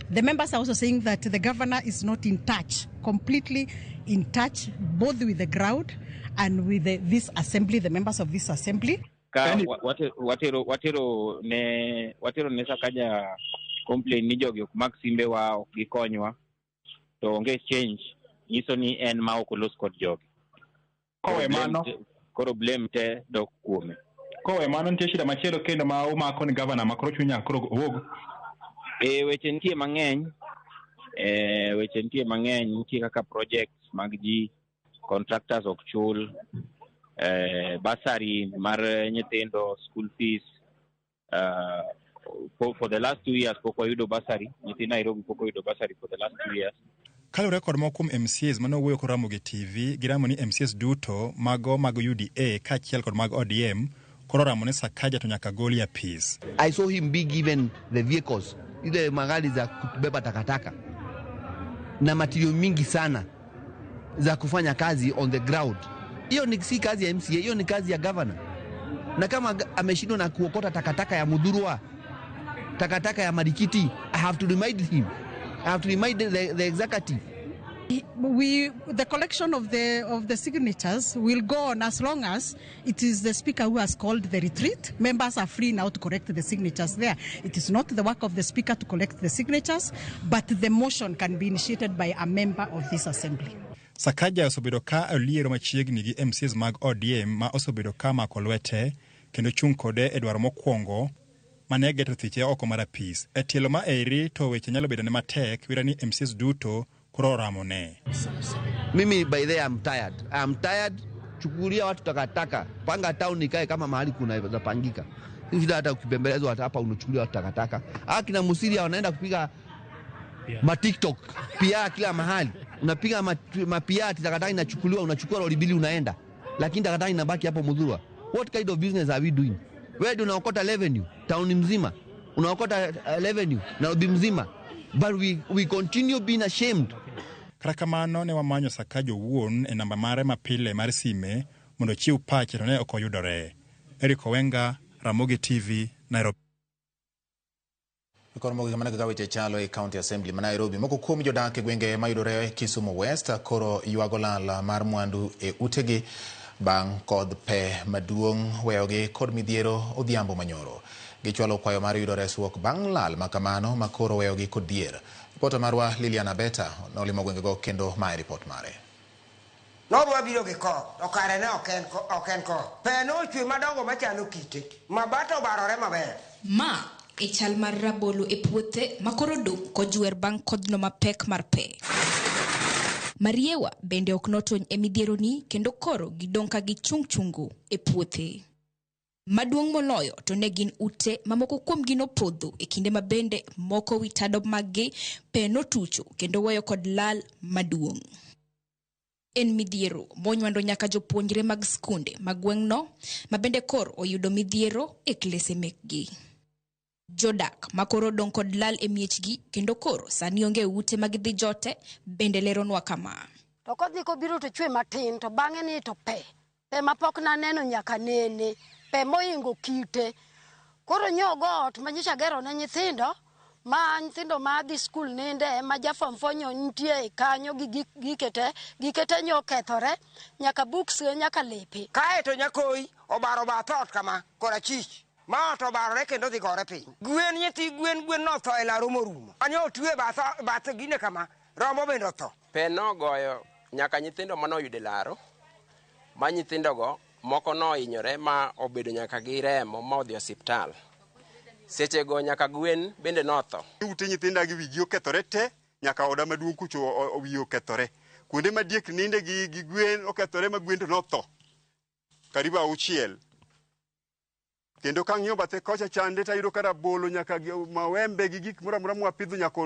The members are also saying that the governor is not in touch, completely in touch, both with the ground and with this assembly, the members of this assembly. Ka watero ne Sakaja complain ni jogi ok mak simbe wa, ok gikonywa, to onge change, nyiso ni en ma ok olos kod jogi. Kowe mano Koro blame te dok kuome. Kowe mano, nitie shida machielo kendo ma umako ni gavana ma koro chuny nyaka koro owuog. E weche nitie mang'eny, weche nitie mang'eny, nitie kaka projects mag ji, contractors ok chul, bursary mar nyithindo, school fees, for the last 2 years pok wayudo bursary, nyithi Nairobi pok oyudo bursary for the last 2 years. Kaluwore kod moko kuom MCAs mane owuoyo kod Ramogi TV, giramo ni MCAs duto mago mag UDA kaachiel kod mag ODM koro oramo ni Sakaja to nyaka gol e apis. I saw him be given the vehicles, ile magari za kubeba takataka na material mingi sana za kufanya kazi on the ground. Hiyo ni si kazi ya MCA, hiyo ni kazi ya governor. Na kama ameshindwa na kuokota takataka ya Muthurwa, takataka ya Marikiti, I have to remind him. I have to remind the executive. The collection of the signatures will go on as long as it is the speaker who has called the retreat. Members are free now to collect the signatures there. It is not the work of the speaker to collect the signatures, but the motion can be initiated by a member of this assembly. Sakaja osebedo ka oliero machiegni gi MCAs mag ODM ma osebedo ka mako lwete kendo chung' kode e dwaro mokwongo mane geto thiche oko mar apis. E tielo ma eri to weche nyalo bedo ne matek wira ni MCAs duto koro oramone. Mimi by the I'm tired. I'm tired. Chukulia watu takataka, panga town ikae kama mahali kuna pangika. Shida hata ukibembelezwa hata hapa unachukulia watu takataka. Akina Musiria wanaenda kupiga ma TikTok PR kila mahali. Unapiga ma PR, takataka inachukuliwa, unachukua lori mbili unaenda. Lakini takataka inabaki hapo Muthurwa. What kind of business are we doing? Wewe ndio unaokota revenue town mzima. Unaokota revenue Nairobi mzima. But we continue being ashamed. Kata kamano ne wamanyo Sakaja owuon e namba mare mapile mar sime mondo ochiw pache to ne ok oyudore. Eric Owenga, Ramogi TV, Nairobi. Koro mogik, mana kaka weche chalo e County Assembly ma Nairobi, moko kuom jodak e gwenge mayudore Kisumu West koro ywago lal mar mwandu e utegi bang' kodh pe maduong' weyogi kod midhiero odhiambo manyoro. Gichwalo kwayo mar yudo resruok bang' lal makamano ma koro weyogi kod dhier. Ripota marwa Lilian Abeta nolimo gwengego kendo mae ripot mare. Nodwa biro gi koth, to kare ne ok en koth. Pe nochwe madongo machalo kite. Mabati obarore maber. Ma e chal mar rabolo e puothe ma koro dong' kojwer bang' kodhno mapek mar pe. Mariewa bende ok notony e midhieroni kendo koro gidong' ka gichung' chungo e puothe. Maduong' moloyo to ne gin ute ma moko kuomgi nopodho e kinde ma bende moko wi tado maggi pe notucho kendo weyo kod lal maduong'. En midhiero monywando nyaka jopuonjre mag skunde mag gweng'no ma bende koro oyudo midhiero e klese mekgi. Jodak ma koro odong' kod lal e miechgi kendo koro sani onge ute ma gidhi jote bende leronwa kama. To kodhi kobiro to chwe matin, to bang'e ni to pe. Pe mapok naneno nyaka nene. Pe moingo kite. Koro nyogo ot manyocha agero ne nyithindo. Ma nyithindo ma dhi skul ninde, ma ja form four nyo nitie kanyo gi gike te, gike te nyo okethore, nyaka books nyaka lepe. Kae to nyakoi obaro bath ot kama korachich ma ot obarore kendo dhi gore piny. Gwen nyithi gwen gwen notho e laro morumo. Mane otwe bath gine kama rombo bende otho. Pe nogoyo nyaka nyithindo manoyudo e laro, ma nyithindogo moko nohinyore ma obedo nyaka gi remo ma odhi osiptal. Sechego nyaka gwen bende notho. Ute nyithinda gi wigi okethore te, nyaka oda maduong' kucho wiye okethore. Kuonde ma diek ninde gi gwen okethore ma gwen to notho. Karibu 6. Kendo kang'iyo bathe kocha chande tayudo ka rabolo nyaka mawembe gi gik moro amora mwapidho nyaka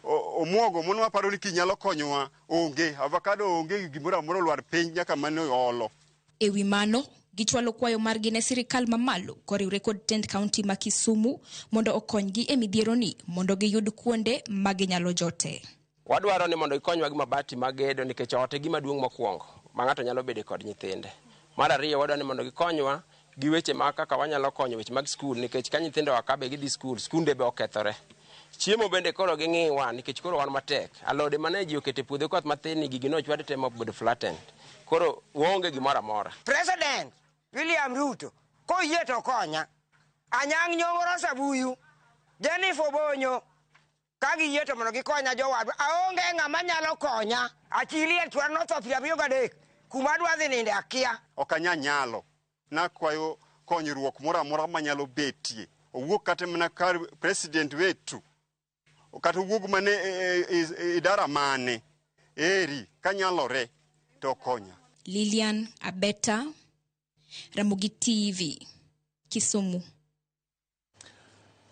omuogo mono waparo ni kinyalo konyowa onge, avocado onge, gimoro amora olwar piny nyaka mane olo. E wi mano, gichwalo kwayo margi ne sirikal mamalo koriwre kod tend kaunti ma Kisumu mondo okonygi e midhieroni mondo giyud kuonde ma ginyalo jote. Wadwaro ni mondo ikonywa gi mabati mag gedo nikech ot e gima duong' mokwongo ma ng'ato nyalo bede kod nyithinde. Mar ariyo, wadwaro ni mondo gikonywa gi weche ma kaka wanyalo konyo weche mag skul nikech ka nyithindo wakabe gidhi skul, skunde be okethore. Chiemo bende koro ging'iwa nikech koro wan matek. Alode mane ji okete puodho koth mathin ni gigi nochwad te mobedo flattened. Koro waonge gimoro amora. President William Ruto koyie to konya. Anyang' Nyong'o Rosa Buyu, Jennifer Obonyo ka giyie to mondo gikonya jowadwa. Aonge ng'ama nyalo konya. Achilie chwar notho 23 kuma adwa dhi ninde akia. Ok anyal nyalo. Nakwayo konyruok moro amora manyalo betie. Owuok kata mana kar president wetu. Kata owuog mane idara mane. Eri kanyalore to konya. Lilian Abeta, Ramogi TV, Kisumu.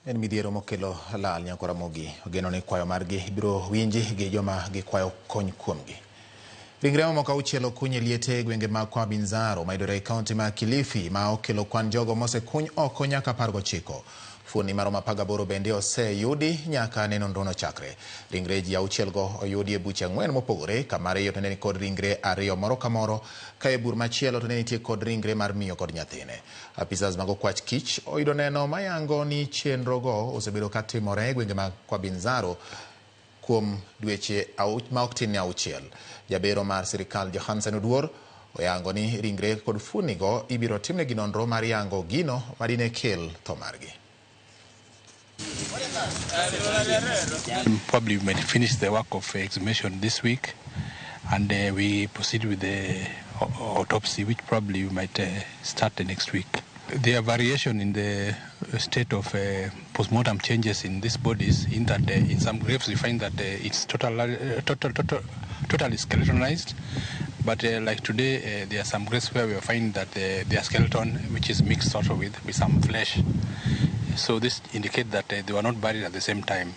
En midhiero mokelo lal nyako Ramogi. Ogeno ni kwayo margi biro winji gi joma gikwayo kony kuomgi. Ringre mamoko 6 okuny e liete e gwenge mag Kwa Binzaro mayudore e kaunti ma Kilifi ma okelo kwan jogo mosekuny oko nyaka 19. Fuoni maromo 18 bende oseyudi nyaka ne nonrono chakre. Ringre ji 6 go oyudi e buche 4 mopogore, kama ariyo to ne ni kod ringre 2 moro ka moro, ka e bur machielo to ne nitie kod ringre mar miyo kod nyathine. Apisas mag okwach kich oyudo neno mayango ni chenrogo osebedo katimore e gwenge mag Kwa Binzaro kuom dweche ma ok tin ne 6. Jabero mar sirikal Johansen Oduor oyango ni ringre kod fuonigo ibiro timnegi nonro mar yango gino madine kel tho margi. Probably we might finish the work of exhumation this week, and we proceed with the autopsy, which probably we might start the next week. There are variation in the state of postmortem changes in these bodies, in that in some graves we find that it's totally skeletonized, but like today there are some graves where we find that their skeleton, which is mixed sort of with some flesh. So this indicates that they were not buried at the same time.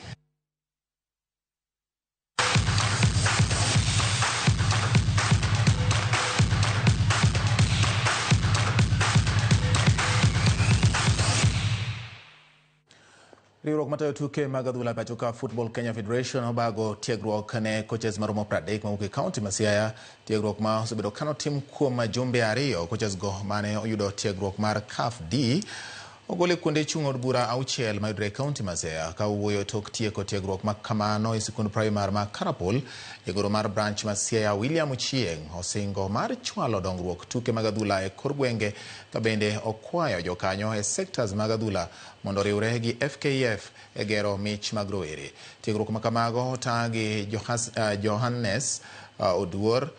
Riwruok matayo tuke mag adhula pacho ka Football Kenya Federation obago tiegruok ne coaches maromo 30 mawuok e kaunti ma Siaya. Tiegruok ma osebedo kanotim kuom jumbe 2. Coaches go mane oyudo tiegruok mar CAF D ogole kuonde chung' od bura 6 mayudore e kaunti ma Siaya. Ka owuoyo tok tieko tiegruok ma kamano e sikund primar ma Karapol, jagoro mar branch ma Siaya William Ochieng' osingo mar chwalo dongruok tuke mag adhula e kor gwenge, ka bende okwayo jokanyo e sectors mag adhula mondo oriwre gi FKF e gero mich mag rowere. Tiegruok ma kamago ota gi Johannes Oduor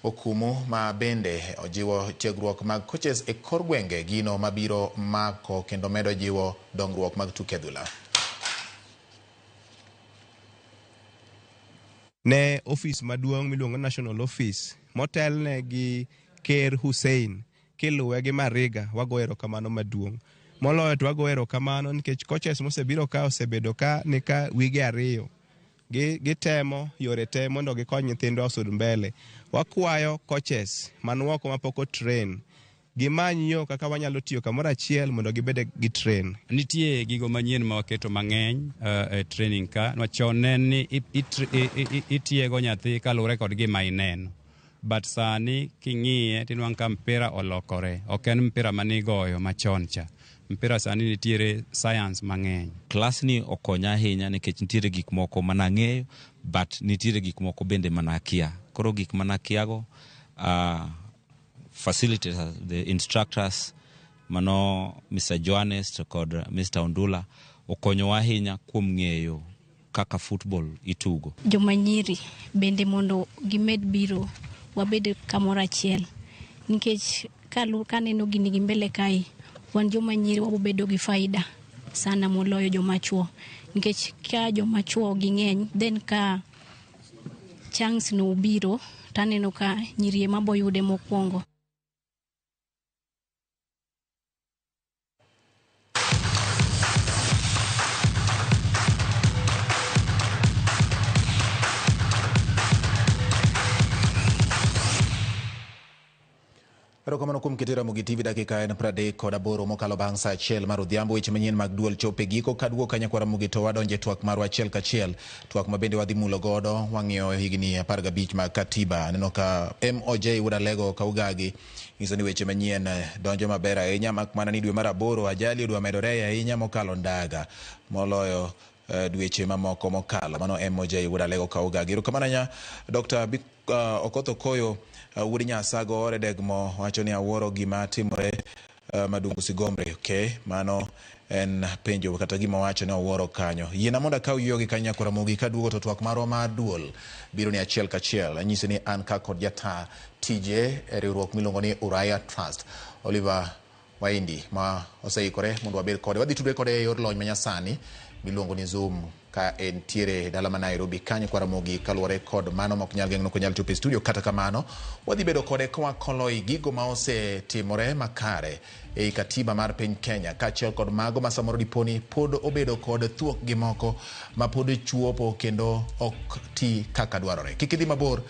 Okumu ma bende ojiwo tiegruok mag coaches e kor gwenge, gino mabiro mako kendo medo jiwo dongruok mag tuke adhula. Ne ofis maduong' miluongo National Office motelne gi Ker Hussein kiluwe gi Mariga, wago erokamano maduong'. Moloyo to wago erokamano nikech coaches mosebiro ka osebedo ka ni ka wige 2. Gitemo yore te mondo gikony nyithindwa osud mbele. Wakwayo coaches man oko mapok otrain gimany yo kaka wanyalo tiyo kamoro achiel mondo gibed gi train. Nitie gigo manyien ma waketo mang'eny e training ka. Chon ne en ni itiego nyathi kaluwore kod gima ineno. But sani king'iye tinwang'o ka mpira olokore. Ok en mpira manigoyo machon cha. Mpira sani nitiere science mang'eny. Klas ni okonya ahinya nikech nitiere gik moko mana ang'eyo but nitiere gik moko bende mana akia. Koro gik mana akiago facilitators, the instructors mano Mr. Johannes to kod Mr. Ondula okonyowa ahinya kuom ng'eyo kaka football itugo. Joma nyiri bende mondo gimed biro wabed kamoro achiel nikech kaneno gini gi mbele kae wan joma nyiri wabobedo gi faida sana moloyo joma chuo nikech ka joma chuo ging'eny then ka chance no obiro taneno ka nyiri ema boyude mokwongo. Erokamano kuom keto Ramogi TV dakika en 38 mokalo bang' saa 1 mar odhiambo. Weche manyien mag duol chopo e giko. Kaduogo kanyakwa Ramogi to wadonjo e twak marwa achiel kachiel. Twak ma bende wadhi mulo godo wang'iyo higni 15 mag katiba. Aneno ka MOJ Wuod Alego Kaugagi nyiso ni weche manyien donjo maber ahinya mak mana ni dwe mar 8 ajali odwa medore ahinya mokalo ndaga moloyo dweche mamoko mokalo. Mano MOJ Wuod Alego Kaugagi. Erokamano ahinya Dr. Okoth Okoyo Wuod Nyasago Oredegmo wacho ni awuoro gima timore Madungu Sigombre. Okay, mano en penjo kata gima wacho ni owuoro kanyo. Yiena mondo akaw yueyo gi kanyo nyakwa Ramogi kaduogo to twak marwa mar duol biro ni achiel kachiel. Anyisi ni an ka kod jata tije e riwruok miluongo ni Uraya Trust, Oliver Waindi ma oseikore mondo wabed kode. Wadhi tudre kode e yor lony manyasani miluongo ni Zoom ka entiere dala ma Nairobi kanyo kwa Ramogi kaluwore kod mano ma ok nyal geng'o ok nyal chopo e studio. Kata kamano wadhi bedo kode ka gigo ma osetimore makare ei katiba mar piny Kenya kaachiel kod mago ma samoro diponi pod obedo kod thuok gi moko ma pod chuopo kendo ok ti kaka dwarore. Kik idhi mabor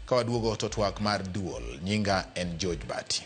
ka waduogo to twak mar duol. Nyinga en George Bati.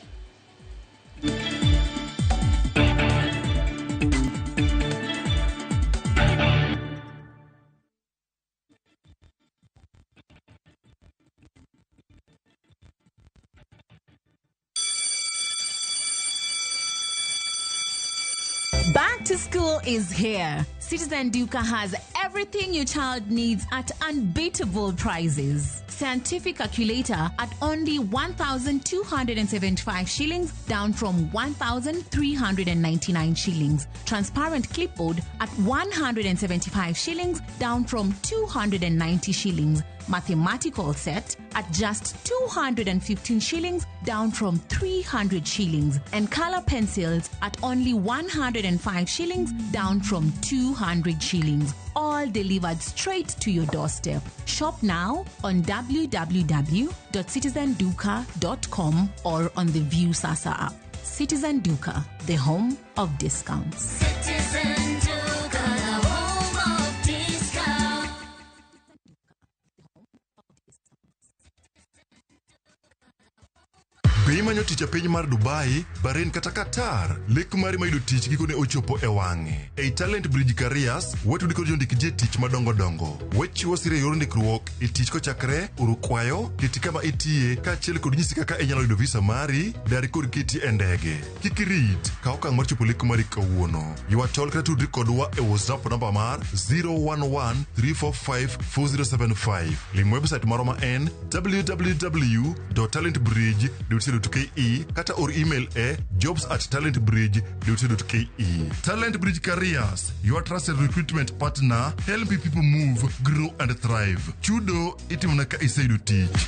Back to school is here. Citizen Duka has everything your child needs at unbeatable prices. Scientific calculator at only 1,275 shillings, down from 1,399 shillings. Transparent clipboard at 175 shillings, down from 290 shillings. Mathematical set at just 215 shillings, down from 300 shillings. And color pencils at only 105 shillings, down from 200 shillings. All delivered straight to your doorstep. Shop now on www.citizenduka.com or on the View Sasa app. Citizen Duka, the home of discounts. Citizen Duka, the home of discounts. Be imanyo tich e piny mar Dubai, Bahrain kata Qatar? Lek mari mar yudo tich gikone ochopo e wang'e. Ei Talent Bridge Careers, watudi kod jondik ji e tich madongo dongo. Wachiwo sir e yor ndikruok e tich kochakre oro kwayo, keti kama itiye, kaachiel kod nyisi kaka inyalo yudo visa mari, dar kod keti e ndege. Kik irit, kaw okang' mar chopo lek mari kawuono. Ywa tol kata tudri kodwa e WhatsApp namba mar 011 345 4075. Lim website marwa ma en www.talentbridge.co.ke kata or email e jobs@talentbridge.co.ke. Talent Bridge Careers, your trusted recruitment partner, helping people move, grow and thrive. Chudo itimona ka iseyudo tich.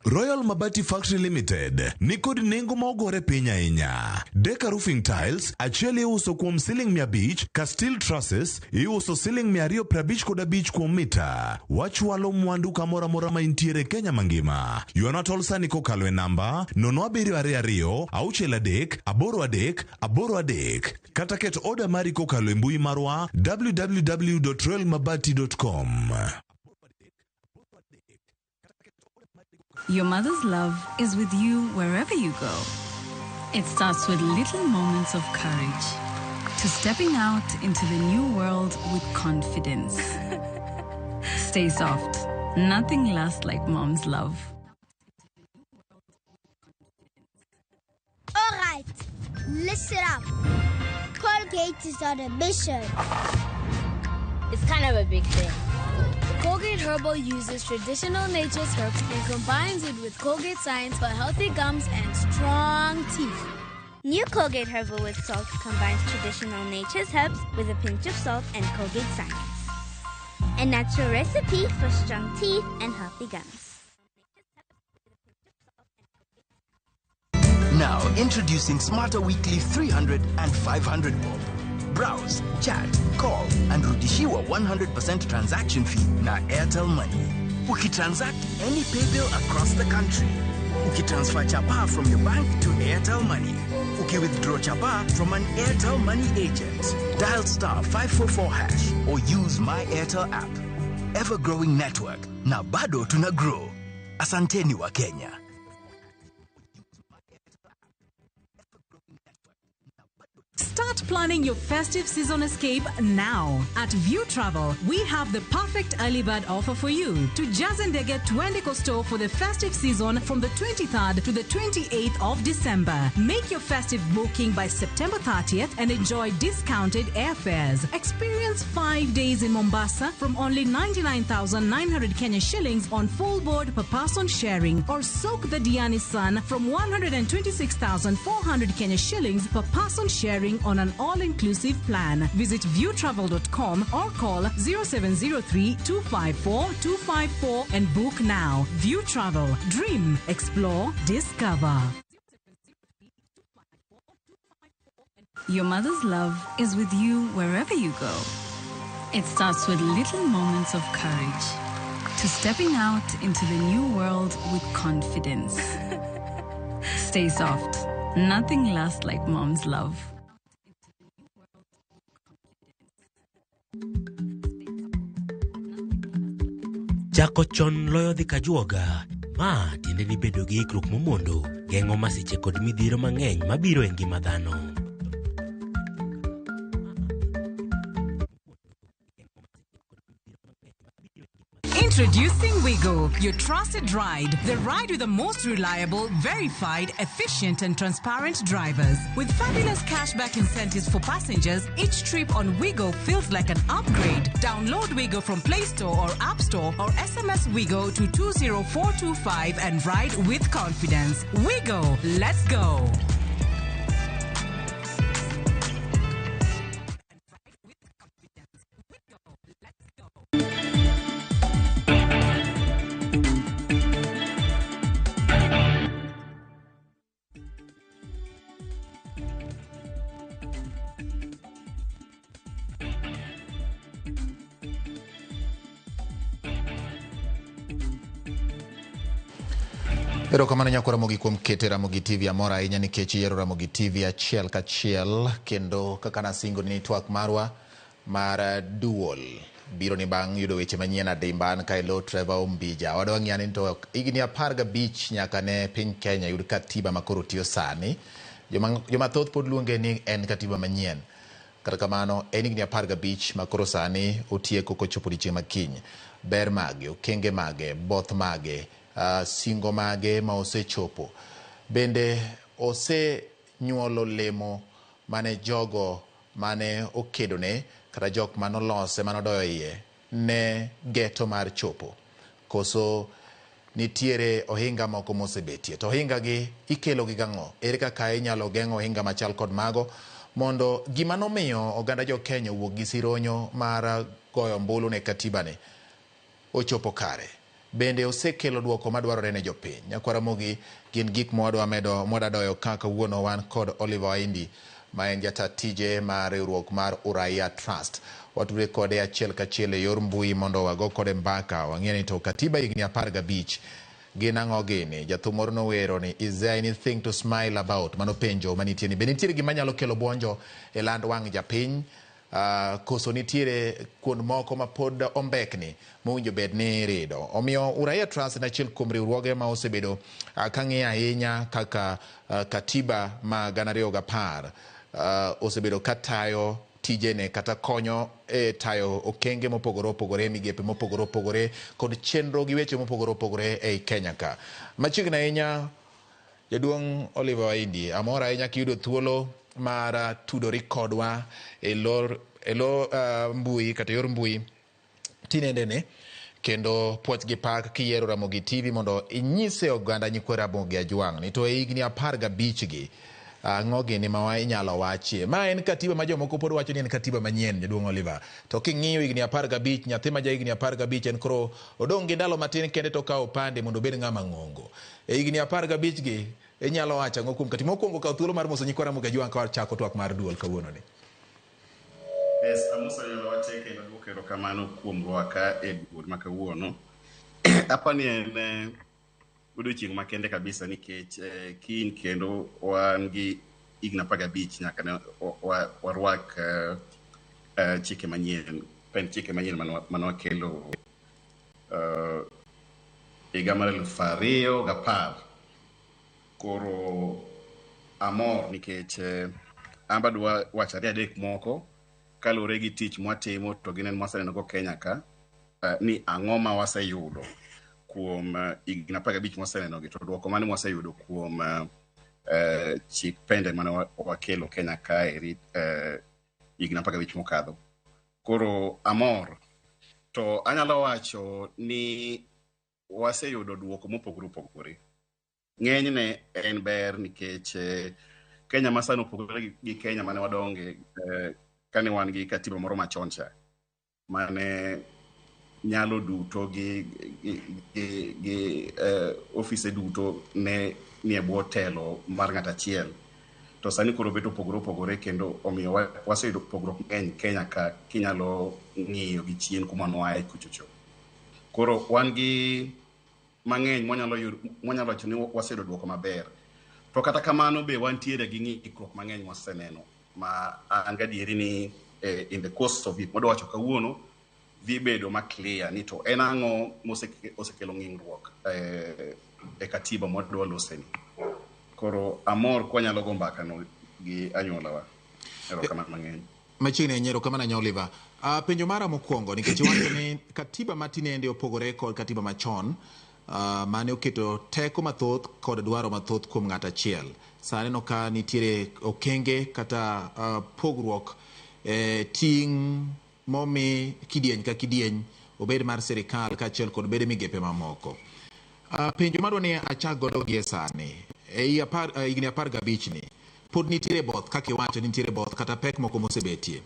Royal Mabati Factory Limited ni kod nengo ma ogore piny ahinya. Deka Roofing Tiles achiel iuso kuom siling 500 ka steel trusses iuso siling 255 kuom mita. Wachwalo mwandu kamoro amora ma intiere Kenya mangima. Ywana tol sani kokalo e namba 0722 63 83 83 kata ket oda mari kokalo e mbui marwa www.royalmabati.com. Your mother's love is with you wherever you go. It starts with little moments of courage to stepping out into the new world with confidence. Stay soft. Nothing lasts like mom's love. All right, listen up. Colgate is on a mission. It's kind of a big thing. Colgate Herbal uses traditional nature's herbs and combines it with Colgate Science for healthy gums and strong teeth. New Colgate Herbal with Salt combines traditional nature's herbs with a pinch of salt and Colgate Science. A natural recipe for strong teeth and healthy gums. Now, introducing Smarter Weekly 300 and 500 bob. Browse, chat, call, and rudishiwa 100% transaction fee na Airtel Money. Ukitransact any pay bill across the country. Ukitransfer chapa from your bank to Airtel Money. Ukiwithdraw chapa from an Airtel Money agent. Dial star 544 hash or use My Airtel app. Ever-growing network. Na bado tuna grow. Asanteni wa Kenya. Start planning your festive season escape now. At View Travel, we have the perfect early bird offer for you. To Jazendege Twende store for the festive season from the 23rd to the 28th of December. Make your festive booking by September 30th and enjoy discounted airfares. Experience 5 days in Mombasa from only 99,900 Kenya shillings on full board per person sharing, or soak the Diani Sun from 126,400 Kenya shillings per person sharing on an all-inclusive plan. Visit viewtravel.com or call 0703 254 254 and book now. View Travel. Dream, explore, discover. Your mother's love is with you wherever you go. It starts with little moments of courage to stepping out into the new world with confidence. Stay soft. Nothing lasts like mom's love. Chako chon loyo dhi kajuoga. Ma tiende ni bedo gi ikruok momondo geng'o masiche kod midhiero mang'eny mabiro e ngima dhano. Introducing Wigo, your trusted ride. The ride with the most reliable, verified, efficient, and transparent drivers. With fabulous cashback incentives for passengers, each trip on Wigo feels like an upgrade. Download Wigo from Play Store or App Store or SMS Wigo to 20425 and ride with confidence. Wigo, let's go. Erokamano nyako Ramogi kuom kete Ramogi TV. Amor ahinya nikech iyiero Ramogi TV achiel kachiel, kendo kaka nasingo ni twak marwa mar duol biro ni bang' yudo weche manyien adimba. An kae lo Trevor Ombija. Wadwa ng'iyo ni to higni 15 nyaka ne piny Kenya yud katiba makoro tiyo sani. Joma thoth pod luonge ni en katiba manyien. Kata kamano en higni 15 makoro sani otieko kochopo odiechieng' ma kiny. Ber mage, okenge mage, both mage, singo mage ma osechopo. Bende osenyuolo lemo mane jogo mane okedone kata jok manolose manodoyo iye ne geto mar chopo. Koso nitiere ohinga moko mosebetie. To ohinga gi ikelo gi gang'o? Ere kaka inyalo geng'o ohinga machal kod mago mondo gima nomiyo oganda jo Kenya owuok gi sironyo mar goyo ombulu ne katiba ni ochopo kare? Bende osekelo duoko madwarore ne jopiny. Nyakwa Ramogi gin gik mwadwa medo mwadadoyo kaka wuono wan kod Oliver Waindi ma en jata tije mar riwruok mar Uraia Trust. Watudre kode achiel kachiel e yor mbui mondo wago kode mbaka wang'e ni to katiba higni 15 gin ang'o gini. Jathum moro nowero ni is there anything to smile about? Mano penjo manitie ni be nitiere gima nyalo kelo buonjo e land wang' japiny? Koso nitiere kuond moko ma pod ombekni mowinjo bed ni rido. Omiyo Uraia Trust en achiel kuom riwruoge ma osebedo ka ng'iyo ahinya kaka katiba ma 2010 osebedo ka tayo tijene kata konyo e tayo okenge mopogore opogore, migepe mopogore opogore kod chenro gi weche mopogore opogore ei Kenya ka. Machiegni ahinya Jaduong' Oliver Waindi, amor ahinya kiyudo thuolo mar tudori kodwa e lor e lo mbui kata yor mbui tinendene kendo puoch gi pak kiyiero Ramogi TV mondo inyise oganda nyikwa Ramogi Ajwang' ni to e higni 15 gi ang'o gini ma inyalo wachie. Ma en katiba ma jomoko pod wacho ni en katiba manyien, Jaduong' Oliver. To king'iyo higni 15, nyathi ma ja higni 15 en koro odong' gi ndalo matin kende to okawo opande mondo obed ng'ama ng'ongo. E higni 15 gi inyalo wacho ang'o kuom katiba? Mokwongo kaw thuolo mar moso nyikwa Ramogi Ajwang' ka wachako twak mar duol kawuono ni. Yes, amoso anyuola te kendo aduoko erokamano kuom rwaka e duol ma kawuono. Apa ni en odiochieng' makende kabisa nikech kiny kendo wan gi higni 15 nyaka ne warwak chike manyien, pend chike manyien mane wakelo higa mar 2010. Koro amor nikech an be adwa wacho ariyo adek moko kaluwore gi tich mwatimo to gi neno mwaseneno go Kenya ka ni ang'o ma waseyudo kuom higni 15 mwaseneno gi to duoko mane mwaseyudo kuom chik pende mane wakelo Kenya kaeri higni 15 mokadho. Koro amor to anyalo wacho ni waseyudo duoko mopogore opogore. Ng'enyne en ber nikech Kenya masani opogore gi Kenya mane wadonge kane wan gi katiba moro machon cha mane nyalo duto gi ofise duto ne nie bwo telo mar ng'at achiel. To sani koro bet opogore opogore kendo omiyo waseyudo pogruok mang'eny Kenya ka kinyalo ng'iyo gi chien kuma nwaye kuchocho. Koro wan gi mang'eny mwanyalo wacho ni waseyudo duoko maber. To kata kamano be wantiere gi ng'ikruok mang'eny mwaseneno ma an gadieri ni in the course of it mwadwa wacho kawuono dhi bedo ma clear ni to en ang'o mosekelo ng'ingruok e katiba mwadwa loseni. Koro amor kwanyalo go mbaka no gi anyuolawa. Erokamano mang'eny. Machiegni ahinya, erokamano ahinya Oliver. Penjo mara mokwongo nikech iwacho ni katiba ma tinende opogore kod katiba machon mane oketo teko mathoth kod dwaro mathoth kuom ng'at achiel. Sani no ka nitiere okenge kata pogruok ting' momi kidieny ka kidieny obed mar sirikal kaachiel kod bede migepe mamoko. Penjo madwa ni achak godo gie sani, ei higni 15 ni pod nitiere both kaka iwacho nitiere both kata pek moko mosebetie.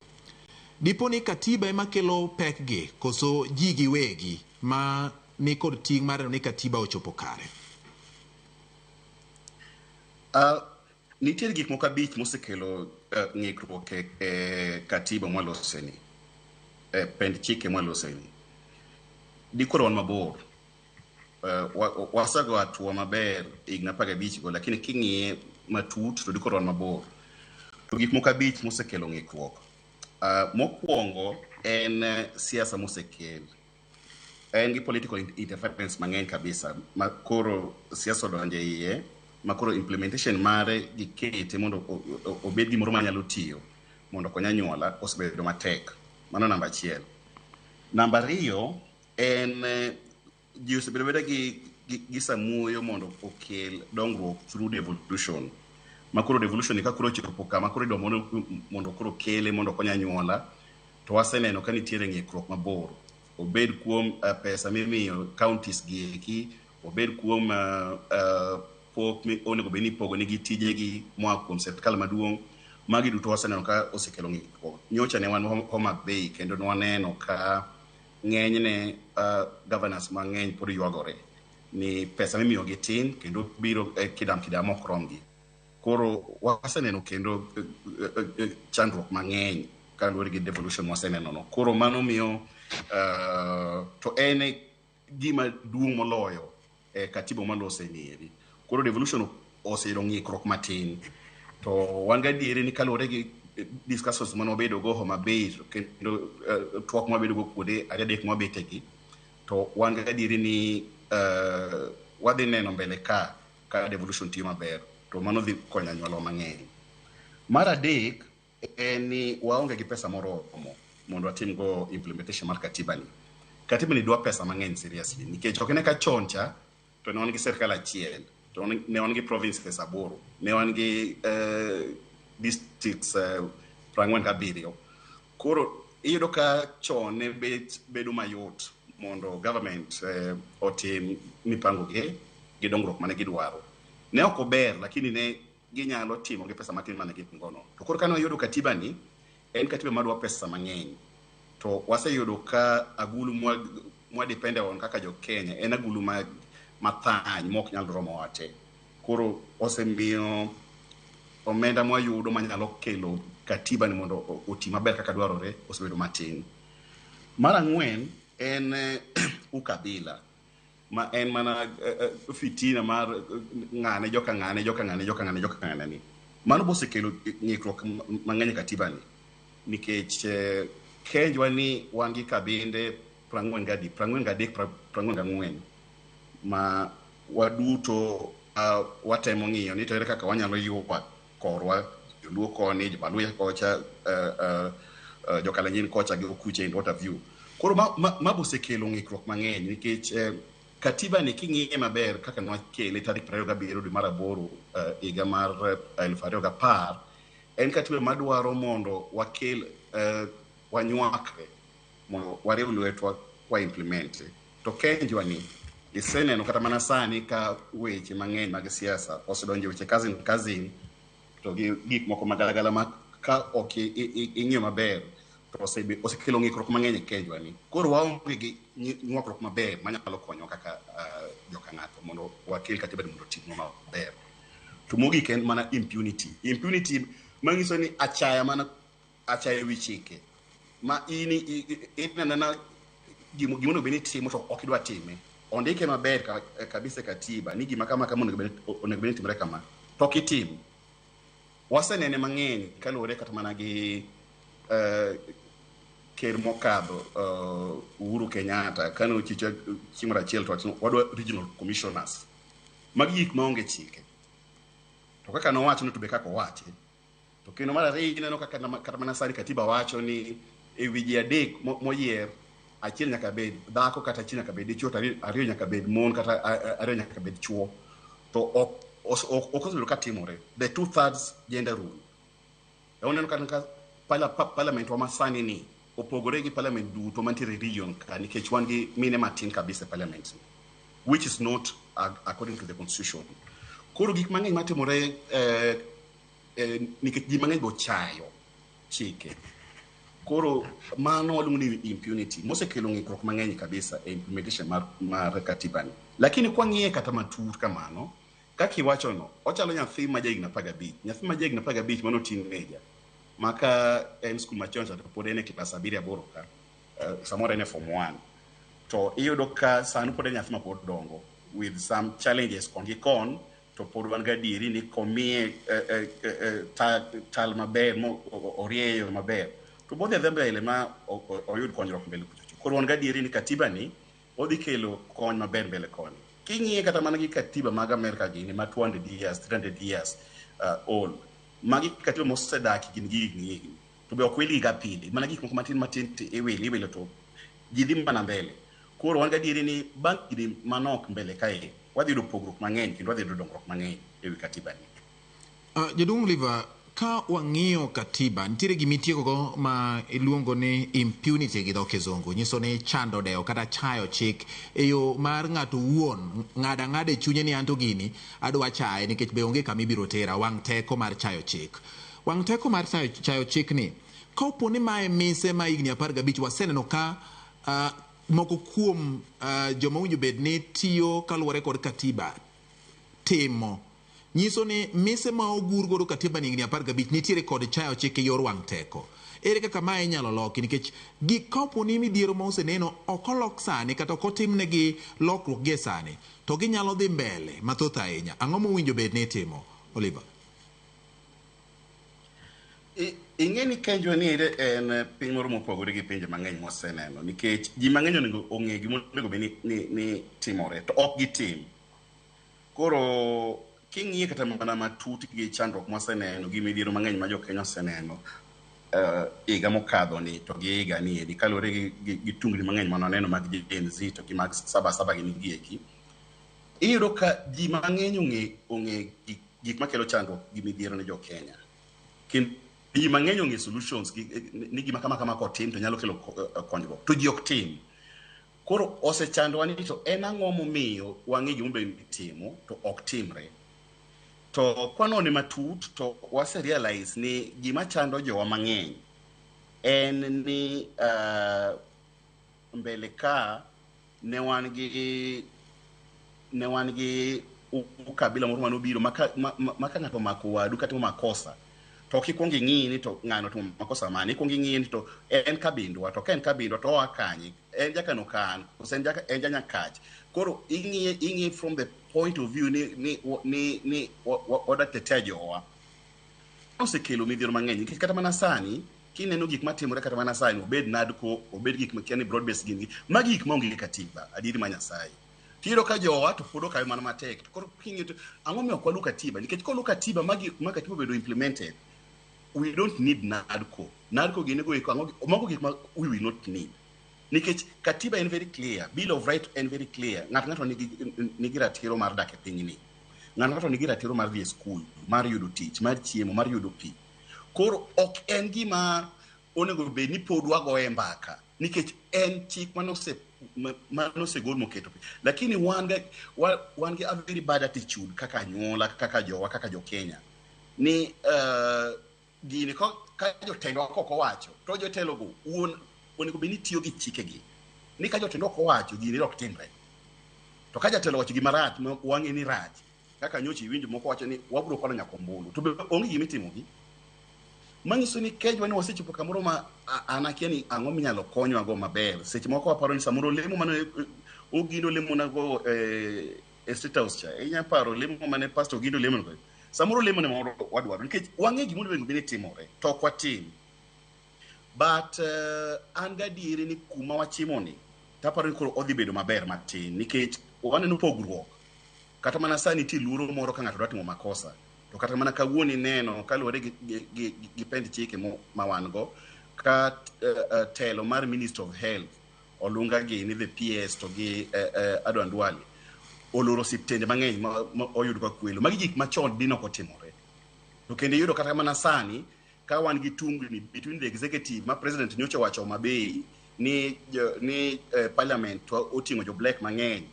Dipo ni katiba ema kelo pek gi koso ji giwegi ma ni kod ting' mar neno ni katiba ochopo kare? Nitiere gik moko 5 mosekelo ng'ikruok e katiba mwaloseni, pend chike mwaloseni. Dikoro wan mabor. Wasego hatua maber higni 15 go, lakini king'iye matut to dikoro wan mabor. To gik moko 5 mosekelo ng'ikruok. Mokwongo en siasa mosekel. En gi political interference mang'eny kabisa ma koro siasa odonjo e iye, ma koro implementation mare gikete mondo obed gimoro manyalo tiyo mondo okony anyuola osebedo matek. Mano namba 1. Namba 2 en ji osebedo beda gi samuoyo mondo okel dongruok through devolution. Ma koro devolution ni ka koro ochopo kama koro idwa mondo koro kele mondo okony anyuola, to waseneno ka nitiere ng'ikruok mabor. Obed kuom pesa mimiyo counties gi eki, obed kuom pok onego bed ni ipogo nigi tijegi moa kuom sirkal maduong'. Magi duto waseneno ka osekelo ng'ikruok. Nyocha ne wan Homa Bay kendo ne waneno ka ng'enyne governors mang'eny pod ywagore ni pesa mimiyogi tin kendo biro kidam kidam ok romgi. Koro waseneno kendo chandruok mang'eny kaluwore gi devolution mwaseneno no. Koro mano miyo to en gima duong' moloyo e katiba mwalose ni eri. Koro devolution oseyudo ng'ikruok matin. To wan gadieri ni kaluwore gi discussions mane wabedo go Homa Bay kendo twak mwabedo go kuonde ariyo adek mwabetegi, to wan gadieri ni wadhi neno mbele ka devolution tiyo maber, to mano dhi konyo anyuola mang'eny. Mar adek en ni waonge gi pesa moromo mondo watim go implementation mar katiba ni. Katiba ni dwa pesa mang'eny seriously, nikech ok ine ka chon cha to ne wan gi sirkal achiel, to ne wan gi provinces 8, ne wan gi districts 47. Koro iyudo ka chon ne bedo mayot mondo government otim mipango gi gi dongruok mane gidwaro. Ne ok ober, lakini ne ginyalo timo gi pesa matin mane gin gono. To koro kane wayudo katiba ni, en katiba madwa pesa mang'eny. To waseyudo ka agulu mwa depende on kaka jo Kenya en agulu mathany mok nyal romo te. Koro osemiyo omenda mwayudo manyalo kelo katiba ni mondo oti maber kaka dwarore osebedo matin. Mar ang'wen en ukabila, ma en mana fitina mar ng'ane joka ng'ane joka ng'ane joka ng'ane joka ng'ane ni. Mano bosekelo ng'ikruok mang'eny e katiba ni, nikech Kenjwa ni wan gi kabinde 43 44 ma waduto watemo ng'iyo ni to ere kaka wanyalo ywak korwa, joluo koni, jobaluya kocha, jokalenjin kocha gi okuche in what have you. Koro ma bosekelo ng'ikruok mang'eny, nikech katiba ni king'iye maber kaka nwakele tarik 27 dwe mar 8 higa mar 2010, en katiba madwaro mondo wakel wanywakre mondo wariw lwetwa kwa implement. To Kenjwa ni iseneno kata mana sani ka weche mang'eny mag siasa osedonjo weche cousin to gi gik moko magalagala ma ka ok ing'iyo maber to osekelo ng'ikruok mang'eny e Kenjwa ni. Koro waonge gi nywakruok maber manyalo konyowa kaka joka ng'ato mondo wakel katiba ni mondo otimwa maber. To mogik en mana impunity. Impunity manyiso ni achaya mana achaya ewi chike ma in inenana gima onego bed ni itimo to ok idwa time. Ondike maber kabisa e katiba ni gima kama kama onego bed ni timore kama to ok itim. Wasenene mang'eny kaluwore kata mana gi ker mokadho Uhuru Kenyatta kane ochicho chieng' moro achiel to wacho ni wadwa regional commissioners. Magi gik maonge chike. To kaka nowacho no to be kaka owache. To kendo mar ariyo ineno kaka kata mana sani katiba wacho ni e wi ji 3 moyier, achiel nyaka bed dhako kata achiel nyaka bed dichuo, to ariyo nyaka bed mon kata ariyo nyaka bed chuo. To ok osebedo ka timore. The 2/3 gender rule. Oneno kata ka parliament wa masani ni opogore gi parliament duto mantiere e region ka, nikech wan gi mine matin kabisa e parliament ni, which is not according to the constitution. Koro gik mang'eny matimore nikech ji mang'eny be ochayo chike. Koro mano waluongo ni impunity mosekelo ng'ikruok mang'eny kabisa e implementation mar katiba ni. Lakini kwang'iye kata matut kamano, kaka iwacho no, ochalo nyathi ma jahigni 15. Nyathi ma jahigni 15 mano teenager, ma ka en skul machon cha to pod en e klas 7 8 ka, samoro en e form 1. To iyudo ka sani pod en nyathi ma pod dongo with some challenges kon gi kon, to pod wan gadieri ni komiye tal maber mo orieyo maber to bodhi adhi mbele ma oyud konyruok mbele kuchocho. Koro wan gadieri ni katiba ni odhi kelo kony maber mbele koni. King'iye kata mana gi katiba mag Amerka gini ma 200 years, 300 years old, magi katiba mosedak gin gi higni higni, to be ok wilgi ga pile, mana gik moko matin matin to iwilo to ji dhi mana mbele. Koro wan gadieri ni bang' higni manok mbele kae wadhi yudo pogruok mang'eny kendo wadhi yudo dongruok mang'eny ewi katiba ni. Jaduong' Oliver, ka wang'iyo katiba, nitiere gima itieko ma iluongo ni impunity gi dho kizungu, nyiso ni chando dewo kata chayo chik e yo mar ng'ato wuon, ng'ado ang'ada e chunye ni anto gini adwa chaye nikech be onge kama ibiro tera, wang' teko mar chayo chik. Wang' teko mar chayo chik ni, kaopo ni mae mise ma higni 15 waseneno ka moko kuom joma owinjo bed ni tiyo kaluwore kod katiba timo, nyiso ni mise ma ogur godo katiba ni higni 15 nitiere kod chayo chik e yor wang' teko. Ere kaka mae inyalo loki? Nikech gik kaopo ni midhiero ma oseneno ok olok sani kata ok otimnegi lokruok gie sani, to ginyalo dhi mbele mathoth ahinya. Ang'o mowinjo bed ni itimo, Oliver? Ing'e ni Kenjwa ni en piny moro mopogore gi pinje mang'eny mwaseneno, nikech ji mang'eny onego ong'e gima onego bed ni timore to ok gitim. Koro king'iye kata mana matut gi chandruok mwaseneno gi midhiero mang'eny ma jo Kenya oseneno, higa mokadho ni to gi higa ni eri kaluwore gi tungni mang'eny mane waneno mag Gen Z to gi mag saba saba gini gieki. Iyudo ka ji mang'eny ong'e gik makelo chandruok gi midhiero ne jo Kenya. Kendo ji mang'eny ong'e solutions ni gima kama kama kotim to nyalo kelo konyruok. To ji ok tim. Koro osechandowa ni to en ang'o momiyo wang'e gima onego timo to ok timre. To kwanone matut to wase realize ni gima chando jowa mang'eny en ni mbele ka ne wan gi ukabila moro manobiro maka ng'ato omako wadu kata makosa to ok ikwong ing'i ni to ng'ano timo makosa mane, ikwong ing'i ni to en kabindwa, to ka en kabindwa to oa kanye, en jakano kan koso en janyakach. Koro ing'iye from the point of view ni oda tetea jowa. Osekelo midhiero mang'eny nikech kata mana sani kineno gik matimore kata mana sani, obed NADCO, obed gik makia ni broad based gin magi gik maonge gi katiba, adieri ma Nyasaye. Tiyudo ka jowa to pod okawe mana matek. To koro king'iyo to ang'o miyo ok walu katiba? Nikech kolu katiba magi ma katiba obedo implemented, we don't need NADCO. NADCO gin go eko ang'o mago gik ma we will not need. Nikech katiba en very clear, Bill of Rights en very clear. Ng'ato nigi ratiro mar dak e pinyni. Ng'ato nigi ratiro mar dhi e skul, mar yudo tich, mar chiemo, mar yudo pi. Koro ok en gima onego bed ni pod wagoye mbaka nikech en chik manosegol moketo pi. Lakini wan gi a very bad attitude kaka anyuola, kaka jowa, kaka jo Kenya ni gini ka jotendwa ok owacho to jotelogo wuon onego bed ni tiyo gi chikegi. Ni ka jotendwa ok owacho gini ok timre. To ka jatelo owacho gima rach ma wang'e ni rach, kaka nyocha iwinjo moko wacho ni wabiro kwalo nyaka ombulu, to be onge gima itimogi. Manyiso ni Kenya ni wasechopo kamoro ma an akia ni ang'o minyalo konywago maber. Seche moko waparo ni samoro lemo mane Ogindo lemo nago e State House cha, inya paro lemo mane Pastor Ogindo lemo nago. Samoro lemo ne moro wadwaro nikech wang'e gima onego bed ni timore to ok watim. But an gadieri ni kuma wachimo ni taparo ni koro odhi bedo maber matin nikech waneno pogruok. Kata mana sani nitie luoro moro ka ng'ato dwa timo makosa. To kata mana kawuono ineno kaluwore gi pend chike ma wan go ka telo mar Minister of Health Olunga gi ni the PS to gi Adwan Duale oloro osiptende mang'eny ma oyud ka kwelo. Magi gik machon dine ok otimore. To kendo iyudo kata mana sani ka wan gi tungni between the executive ma president nyocha owacho Homa Bay ni parliament to oting'o jo black mang'eny.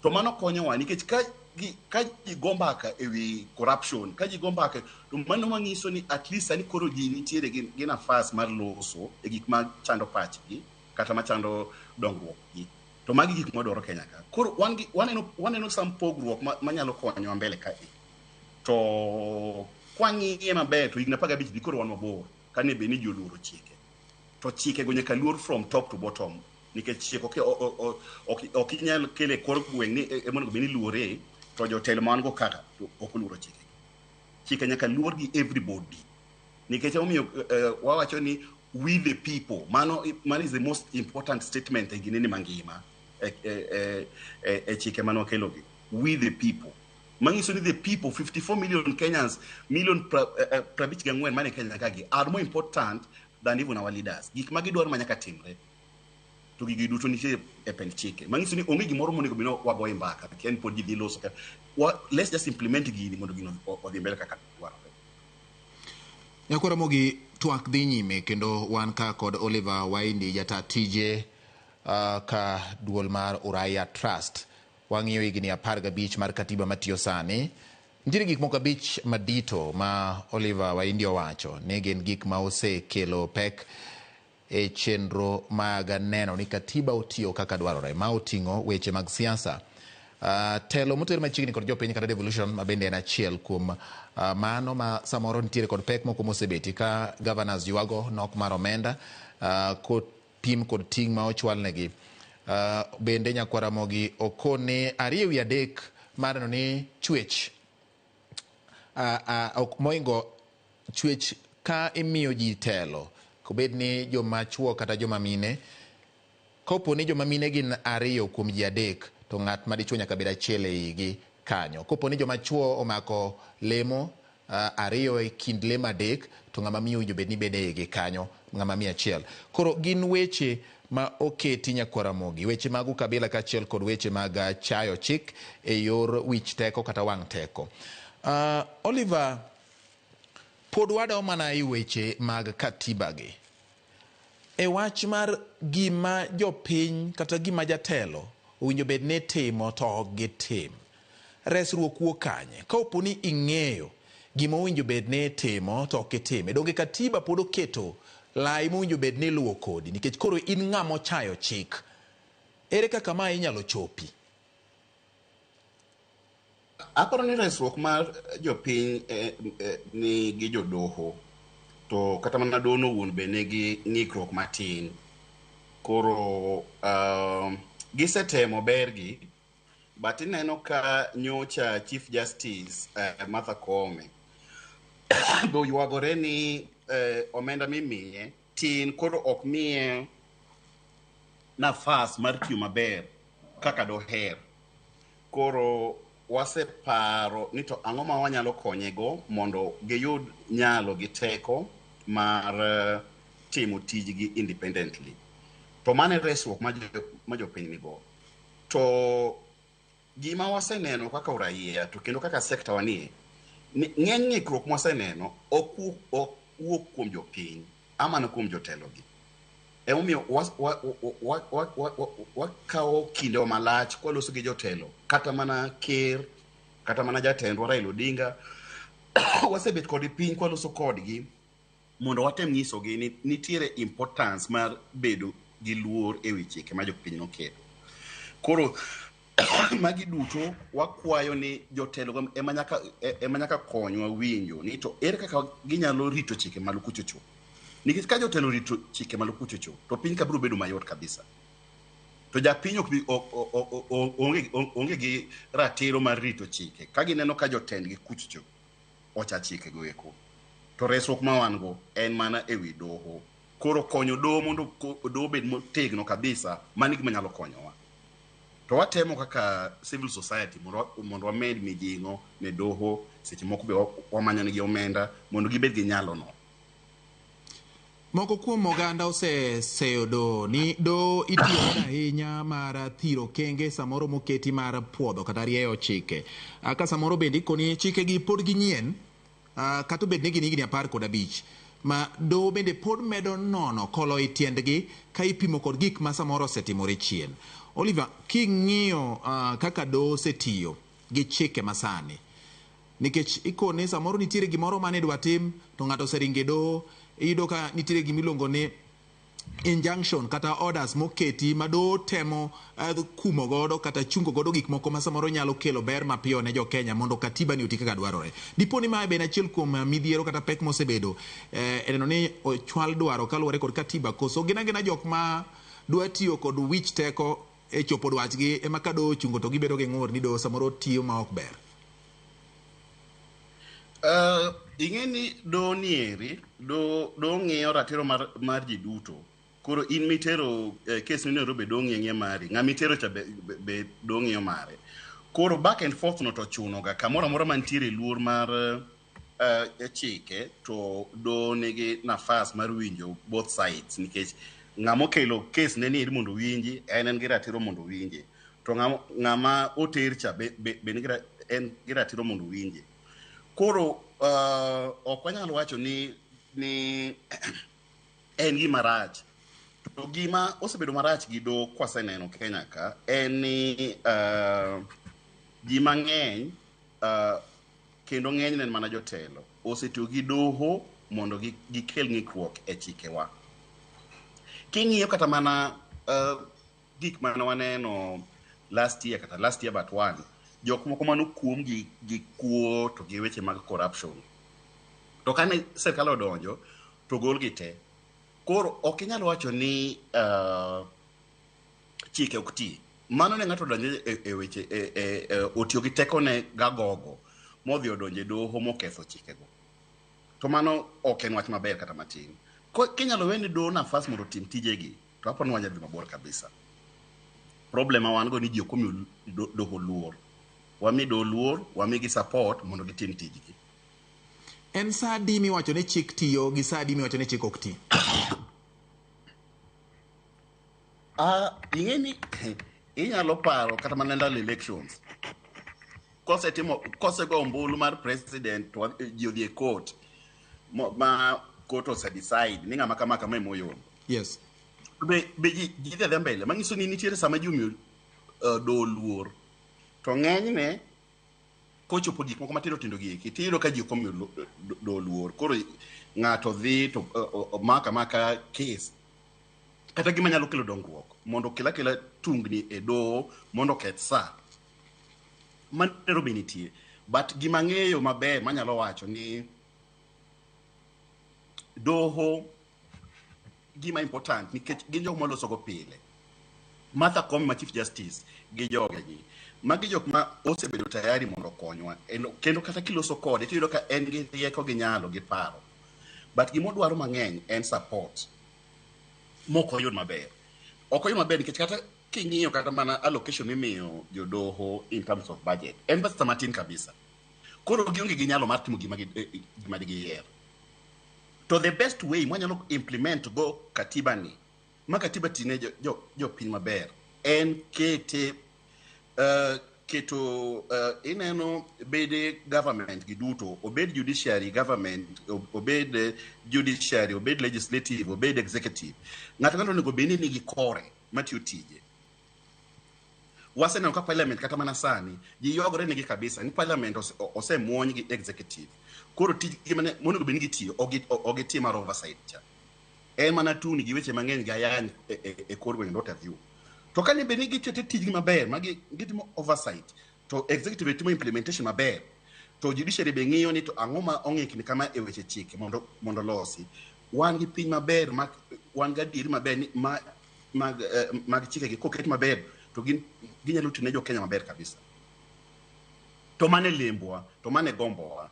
To mano konyowa nikech ka ji go mbaka ewi corruption, ka ji go mbaka to mano manyiso ni at least sani koro ji nitiere gi nafas mar loso e gik ma chando pachgi kata machando dongruok gi. To magi gik mwadwaro Kenya ka. Koro waneno some pogruok manyalo konyowa mbele kae. To kwang'iye maber to higni 15 dhi koro wan mabor kane bed ni ji oluoro chike. To chike go nyaka luor from top to bottom. Nikech chik ok inyal kele kor gweng' ni ema onego bed ni luore to jotelo ma wan go kaka to ok oluoro chike. Chike nyaka luor gi everybody. Nikech emomiyo wawacho ni we the people. Mano is the most important statement e ginene mangima e chike mane wakelogi. We the people. Manyiso ni the people, 54 million Kenyans, million 54 mane Kenya kagi are more important than even our leaders. Gik ma gidwaro ma nyaka timre to gigi duto nitie e pend chike. Manyiso ni onge gimoro monego bed ni wagoye mbaka, en pod ji dhi loso. Let's just implement gini mondo gino odhi mbele kaka dwarore. Nyakwara Ramogi, twak dhi nyime kendo wan ka kod Oliver Waindi jata tije ka duol mar Uraia Trust. Wang'iyo higni 15 mar katiba matiyo sani. Nitiere gik moko 5 madito ma Oliver Waindi owacho ni gin gik ma osekelo pek e chenro mag neno ni katiba otiyo kaka dwarore, ma oting'o weche mag siasa. Telo moter machiegni kod jopiny kata devolution ma bende en achiel kuom mano ma samoro nitiere kod pek moko mosebeti ka governors ywago nok mar omenda kopim kod ting' ma ochwalnegi. Bende Nyakwara Ramogi okone 2 ewi 3 mar neno ni chwech ok moingo chwech ka imiyo ji telo kobed ni joma chuo kata joma mine. Kopo ni joma mine gin 2 kuom ji 3 to ng'at madichuo nyaka bed achiel e igi kanyo. Kopo ni joma chuo omako lemo ariyo e kind lemo adek to ng'ama miyo owinjo bed ni bende e igi kanyo ng'ama miyo achiel. Koro gin weche ma oketi nyakwar Ramogi, weche mag ukabila kaachiel kod weche mag chayo chik e yor wich teko kata wang' teko. Oliver, pod wadok mana e weche mag katiba gi. E wach mar gima jopiny kata gima jatelo owinjo bed ni timo to ok gitim. Resruok wuok kanye? Ka opo ni ing'eyo gima owinjo bed ni itimo to ok itime, donge katiba pod oketo lai mowinjo bed ni iluwo kodi nikech koro in ng'ama ochayo chik. Ere kaka ma inyalo chopi? Aparo ni resruok mar jopiny nigi jodoho to kata mana doho no owuon be nigi ng'ikruok matin. Koro gisetemo bergi, but ineno ka nyocha Chief Justice Martha Koome be oywagore ni omenda mimiye tin, koro ok miye nafas mar tiyo maber kaka doher. Koro waseparo ni to ang'o ma wanyalo konyego mondo giyud nyalo gi teko mar timo tijgi independently. To mano e resruok ma jopiny nigo. To gima waseneno kaka uraia to kendo kaka sekta wanie, ng'eny ng'ikruok mwaseneno ok wuok kuom jopiny, amana kuom jotelogi. Emomiyo wakawo kindewa malach kwaloso gi jotelo, kata mana ker, kata mana jatendwa Raila Odinga, wasebet kod piny kwaloso kodgi mondo watem nyisogi ni nitiere importance mar bedo gi luor e wi chike ma jopiny noketo. Koro magi duto wakwayo ni jotelo ema nyaka konywa winjo ni to ere kaka ginyalo rito chike malo kuchocho. Nikech ka jotelo rito chike malo kuchocho, to piny ka biro bedo mayot kabisa. To japiny ok bi onge gi ratiro mar rito chike ka gineno ka jotendgi kuchocho ocha chike go eko. To resruok ma wan go en mana e wi doho. Koro konyo doho mondo doho obed motegno kabisa, mano e gima nyalo konyowa. To watemo kaka civil society mondo wamed mijing'o ne doho, seche moko be wamanyo negi omenda mondo gibed gi nyalo no. Moko kuom oganda oseseyo doho ni doho itiyo godo ahinya mar thiro okenge samoro moketi mar puodho kata rieyo chike. Ka samoro bende ikoni chike gi pod ginyien, kata obed ni gin higni 15, ma doho bende pod medo nono kolo i tiendgi ka ipimo kod gik ma samoro osetimore chien. Oliver, king'iyo kaka doho osetiyo gi chike masani, nikech ikone samoro nitiere gimoro mane idwa tim to ng'ato oseringo e doho, iyudo ka nitiere gimiluongo ni injunction kata orders moketi ma doho temo kumo godo kata chungo godo gik moko ma samoro nyalo kelo ber mapiyo ne jo Kenya mondo katiba ni oti kaka dwarore. Dipo ni mae bende achiel kuom midhiero kata pek mosebedo e neno ni ochwal dwaro kaluwore kod katiba, koso gin agina jok ma dwa tiyo kod wich teko e chopo dwachgi ema ka doho ochungo to gibedo gi ng'ur ni doho samoro tiyo ma ok ber. Ing'e ni doho nieri, doho ng'iyo ratiro mar ji duto. Koro in mitero kes ni Nairobi doho ng'iyo ang'iya mari, ng'ama itero cha be doho ng'iyo mare. Koro back and forth no to ochuno ga kamoro amora mantiere luor mar chike to doho nigi nafas mar winjo both sides, nikech ng'ama okelo kes ne ni mondo owinji, en gi ratiro mondo owinje. To ng'ama oter cha be en gi ratiro mondo owinje. Koro ok wanyal wacho ni en gima rach. To gima osebedo marach gi doho kwaseneno Kenya ka en ni ji mang'eny kendo ng'enyne en mana jotelo osetiyo gi doho mondo gikel ng'ikruok e chikewa. King'iyo kata mana gik mane waneno last year kata last year but one, jok moko manokuom gi kuo to gi weche mag corruption. To kane sirkal odonjo to golgi te. Koro ok inyal wacho ni chike ok ti. Mano ne ng'ato odonjo e weche otiyo gi tekone gagogo modhi odonjo e doho moketho chikego. To mano ok en wach maber kata matin. Kinyalo wene doho nafas mondo otim tijegi, to aparo ni wanyalo dhi mabor kabisa. Problem ma wan go ni ji ok omiyo doho luor. Wami doho luor, wamigi support mondo gitim tijgi. En sa adi miwacho ni chik tiyo gi sa adi miwacho ni chik ok ti? Ing'e ni inyalo paro kata mana ndalo elections. Kosetimo kosego ombulu mar president to ji odhi e court ma court ose decide ni ng'ama kama kama ema oyombo. Yes. Be ji dhi adhiya mbele manyiso ni nitiere sama ji omiyo doho luor to ng'enyne kochopo gik moko matindo tindo gi eki tiyudo ka ji ok omiyo doho luor koro ng'ato dhi to maka maka case kata gima nyalo kelo dongruok mondo okel akela tungni e doho mondo oketh sa manero be nitie. But gima ang'eyo maber manyalo wacho ni doho gima important nikech gin jok maloso go pile. Martha Koome ma Chief Justice gi jogegi magi jok ma osebedo tayari mondo okonywa kendo kata kiloso kode tiyudo ka en gi rieko gi nyalo gi paro, but gimodwaro mang'eny en support mok oyud maber. Ok oyud maber nikech kata king'iyo kata mana allocation mimiyo jodoho in terms of budget en pesa matin kabisa. Koro gionge gi nyalo mar timo gima giyiero. To the best way mwanyalo implement go katiba ni ma katiba tine jopiny maber en kete keto ineno bede government gi duto, obed judiciary government, obed judiciary, obed legislative, obed executive, ng'ato ng'ato onego bed ni nigi kore matiyo tije. Waseneno ka parliament kata mana sani ji ywagore negi kabisa ni parliament osemuony gi executive. Koro tijgi mane monego bed ni gitiyo ok gitim mar oversight cha. En mana tungni gi weche mang'eny gi ayany e kor gweng' what have you. To kane bed ni gitiyo tijgi maber ma gitimo oversight to executive be timo implementation maber to judiciary be ng'iyo ni to ang'o ma ong'ikni kama e weche chike mondo losi. Wan gi piny maber ma wan gadieri maber ni ma mag chikegi koket maber to gin ginyalo tiyo ne jo Kenya maber kabisa. To mane lembwa, to mane gombowa.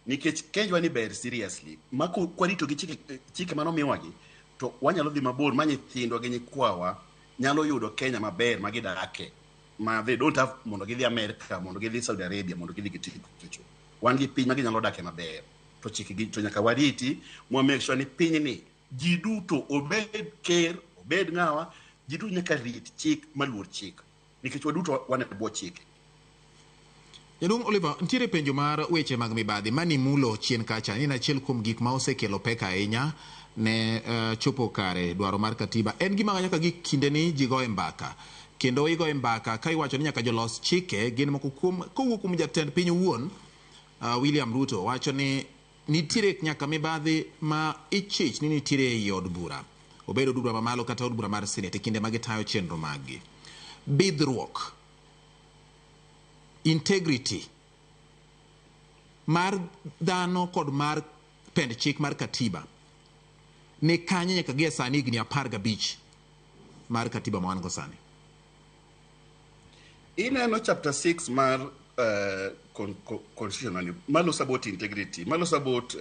Nikech Kenjwa ni ber seriously. Ma kwarito gi chike manomiwagi to wanyalo dhi mabor ma nyithindwa gi nyikwawa nyalo yudo Kenya maber ma gidake. Ma they don't have mondo gidhi America, mondo gidhi Saudi Arabia, mondo gidhi gitim kucho. Wan gi piny ma ginyalo dake maber. To chike gi to nyaka wariti mwa make sure ni pinyni ji duto obed ker, obed ng'awa, ji duto nyaka rit chik maluor chik. Nikech waduto wan e bwo chike. Jaduong' Oliver, nitiere penjo mar weche mag mibadhi mani mulo chien kacha ni en achiel kuom gik ma osekelo pek ahinya ne chopo kare dwaro mar katiba. En gima nyaka gi kindeni ji goye mbaka. Kendo igoye mbaka ka iwacho ni nyaka jolos chike gin moko kuom kowuok kuom jatend piny owuon William Ruto wacho ni nitiere nyaka mibadhi ma ichich ni nitiere ei od bura. Obed od bura mamalo kata od bura mar Senate e kinde ma gitayo chenro maggi. Bidhruok, integrity mar dhano kod mar pend chik mar katiba ne kanye nyaka gie sani higni 15 mar katiba ma wan go sani. Ineno chapter 6 mar constitution ni maloso about integrity, maloso about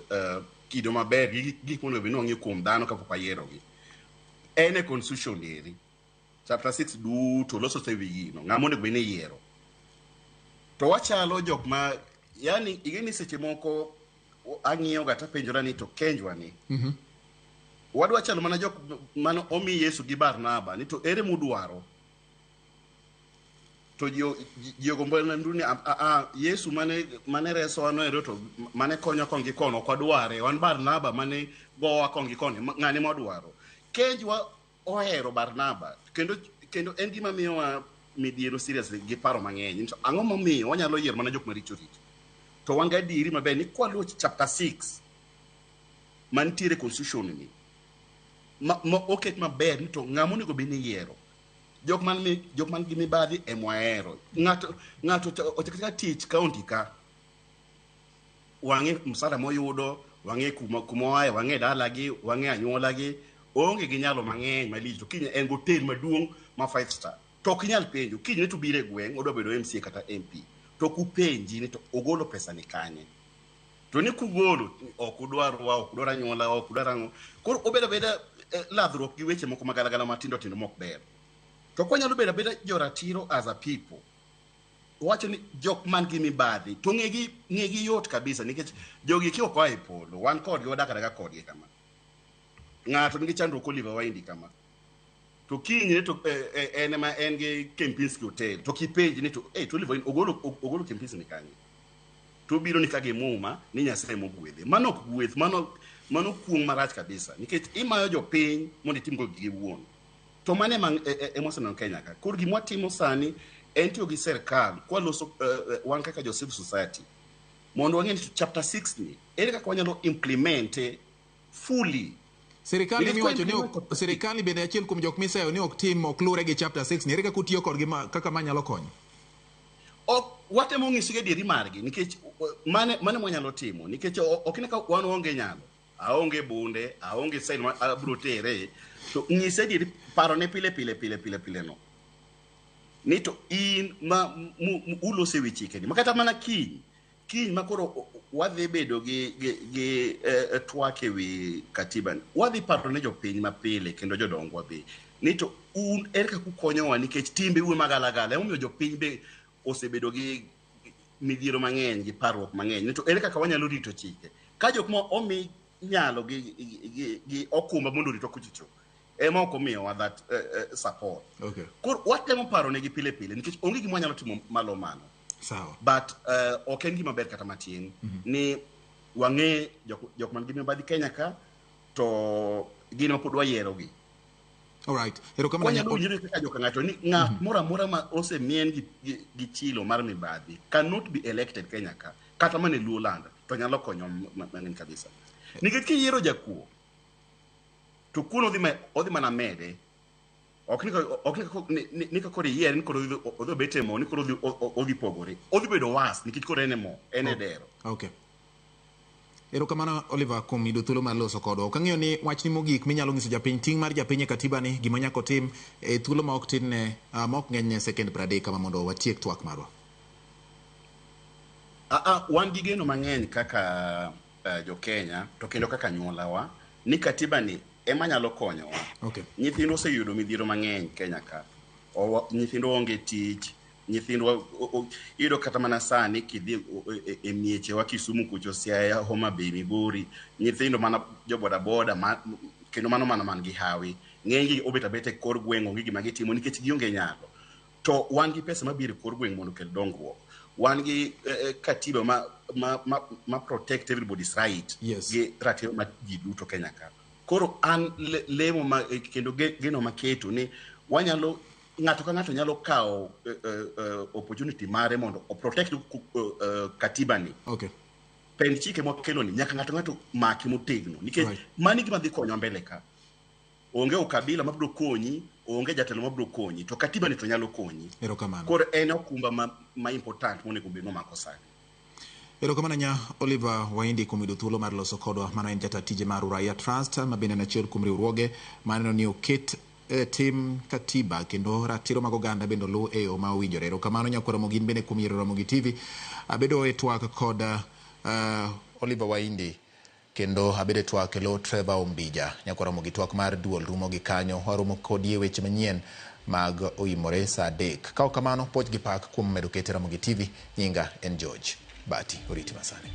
kido maber gi gik monego bed ni wang'iyo kuom dhano kapok wayierogi. En e constitution eri. Chapter 6 duto loso e wi gino, ng'ama onego bed ni iyiero. To wachalo jok ma yani ing'e ni seche moko ang'iyo ga tapenjora ni to Kenjwa ni wadwa chalo mana jok mane omi Yesu gi Barnaba ni to ere mudwaro. To ji ogombo ni Yesu mane resowa no ero to mane konyo kon gi kono ok wadware, wan Barnaba mane gowa kon gi koni ng'ane mwadwaro. Kenjwa ohero Barnaba kendo en gima miyowa midhiero seriously gi paro mang'eny. To ang'o momiyo wanyalo yiero mana jok maricho richo? To wan gadieri maber ni kwaluwo chapter 6 mantiere constitution ni ma oket maber ni to ng'ama onego bed ni iyiero. Jok man gi mibadhi ema wahero. Ng'ato ochako tich county ka wang'e msara moyudo, wang'e kuma oaye, wang'e dalagi, wang'e anyuolagi, oonge gi nyalo mang'eny malich to kiny en gotel maduong' ma 5 star. To ok inyal penjo, kinyne to biro e gweng' odwa bedo MCA kata MP. To kupenji ni to ogolo pesa ni kanye. To ni kugolo ok udwarwa, ok udwar anyuola, ok udwar ang'o. Koro obedo abeda ladhruok gi weche moko magalagala matindo tindo mok ber. To kwanyalo bedo abeda joratiro as a people, Wacho ni jok man gi mibadhi to ng'egi ng'egi yot kabisa nikech jogi ki ok oa e polo, wan kodgi wadak adaka kodgi kama. Ng'ato nigi chandruok Oliver Waindi kama. To kinyne to en ema en gi Kempinski Hotel. To kipenji ni to to Oliver Waindi ogolo Kempinski ni kanye? To obiro ni ka gi muma ni Nyasaye mogwedhe. Mano ok gweth, mano kuong' marach kabisa nikech imayo jopiny mondo itimgo gigi wuon. To mano ema ema oseneno Kenya ka. Koro gima watimo sani en tiyo gi sirkal kwaloso wan kaka jo civil society mondo wang'e ni chapter 6 ni ere kaka wanyalo implement fully. Sirikal Nikech miwacho ni kwa ok, sirikal bende achiel kuom jok miseyo ni ok tim ok luwre gi chapter 6 ni ere kaka utiyo kodgi kaka ma nyalo konyo? Ok watemo nyisogi adieri margi nikech mane mwanyalo timo nikech ok ni ka wan waonge nyalo, aonge bunde, aonge sign ma abiro tere, to nyise adieri parone pile pile pile pile pile no ni to in ma uloso e wi chikeni ma kata mana kiny ma koro wadhi bedo gi twak e wi katiba ni, wadhi paro ne jopiny mapile kendo jodongwa be ni to un ere kaka ukonyowa nikech timbe u magalagala emomiyo jopiny be osebedo gi midhiero mang'eny gi parruok mang'eny ni to ere kaka wanyalo rito chike ka jok ma omi nyalo gi okumba mondo oritwa kuchocho ema ok omiyowa that support. Koro watemo paro negi pile pile nikech onge gima wanyalo timo malo mano. Sawa. But ok en gima ber kata matin ni wang'e jok man gi mibadhi Kenya ka to gin ma pod wayierogi. All right. Erokamano. Wanyalo winjore kaka joka ng'ato ni ng'at moro amora ma osemien gi chilo mar mibadhi cannot be elected Kenya ka kata mana e Luo land to nyalo konyo mang'eny kabisa. Nikech kiyiero jakuo to kuono odhi mana mede. Ok ni ok ni ka koro iyiere ni koro odhi obet e mo ni koro odhi pogore. Odhi bedo worse nikech koro en e mo, en e dero. Okay. Erokamano Oliver kuom yudo thuolo mar loso kodwa. Ok ang'eyo ni wachni mogik minyalo nyiso japiny ting' mar japiny e katiba ni gima nyaka otim e thuolo ma ok tin ne ma ok ng'eny ne sekend 30 kama mondo watiek twak marwa. Wan gi geno mang'eny kaka jo Kenya to kendo kaka anyuolawa ni katiba ni ema nyalo konyowa. Nyithindwa oseyudo midhiero mang'eny Kenya ka. Nyithindwa onge tich, nyithindwa iyudo kata mana sani kidhi e miechewa Kisumu kucho, Siaya, Homa Bay, Migori, nyithindo mana jo boda boda kendo mano mana man gi hawi. Ng'enygi obet abeta e kor gweng' onge gima gitimo nikech gionge nyalo. To wan gi pesa mabiro e kor gweng' mondo okel dongruok. Wan gi katiba ma protect everybody's right gi ratiro mar ji duto Kenya ka. Koro an lemo ma kendo geno maketo ni wanyalo ng'ato ka ng'ato nyalo kawo opportunity mare mondo o protect katiba ni. Pend chike mwakelo ni nyaka ng'ato ng'ato maki motegno nikech mani gima dhi konyowa mbele ka. Onge ukabila mabiro konyi, onge jatelo mabiro konyi, to katiba ni to nyalo konyi. Erokamano. Koro en okumba ma important monego bed nomako sani. Erokamano nya Oliver Waindi kuom yudo thuolo mar loso kodwa. Mano en jata tije mar Uraia Trust ma bende en achiel kuom riwruoge maneno ni oket tim katiba kendo ratiro mag oganda bende oluw e yo ma owinjore. Erokamano nyakwar Ramogi in bende kuom yiero Ramogi TV. Abedo e twak kod Oliver Waindi kendo abedo e twak e lo Trevor Ombija. Nyakwar Ramogi twak mar duol rumo gi kanyo. Waromo kodi e weche manyien mag oimore saa 3. Ka ok kamano, puoch gi pak kuom medo kete Ramogi TV. Nyinga en George Bati. Oriti masani.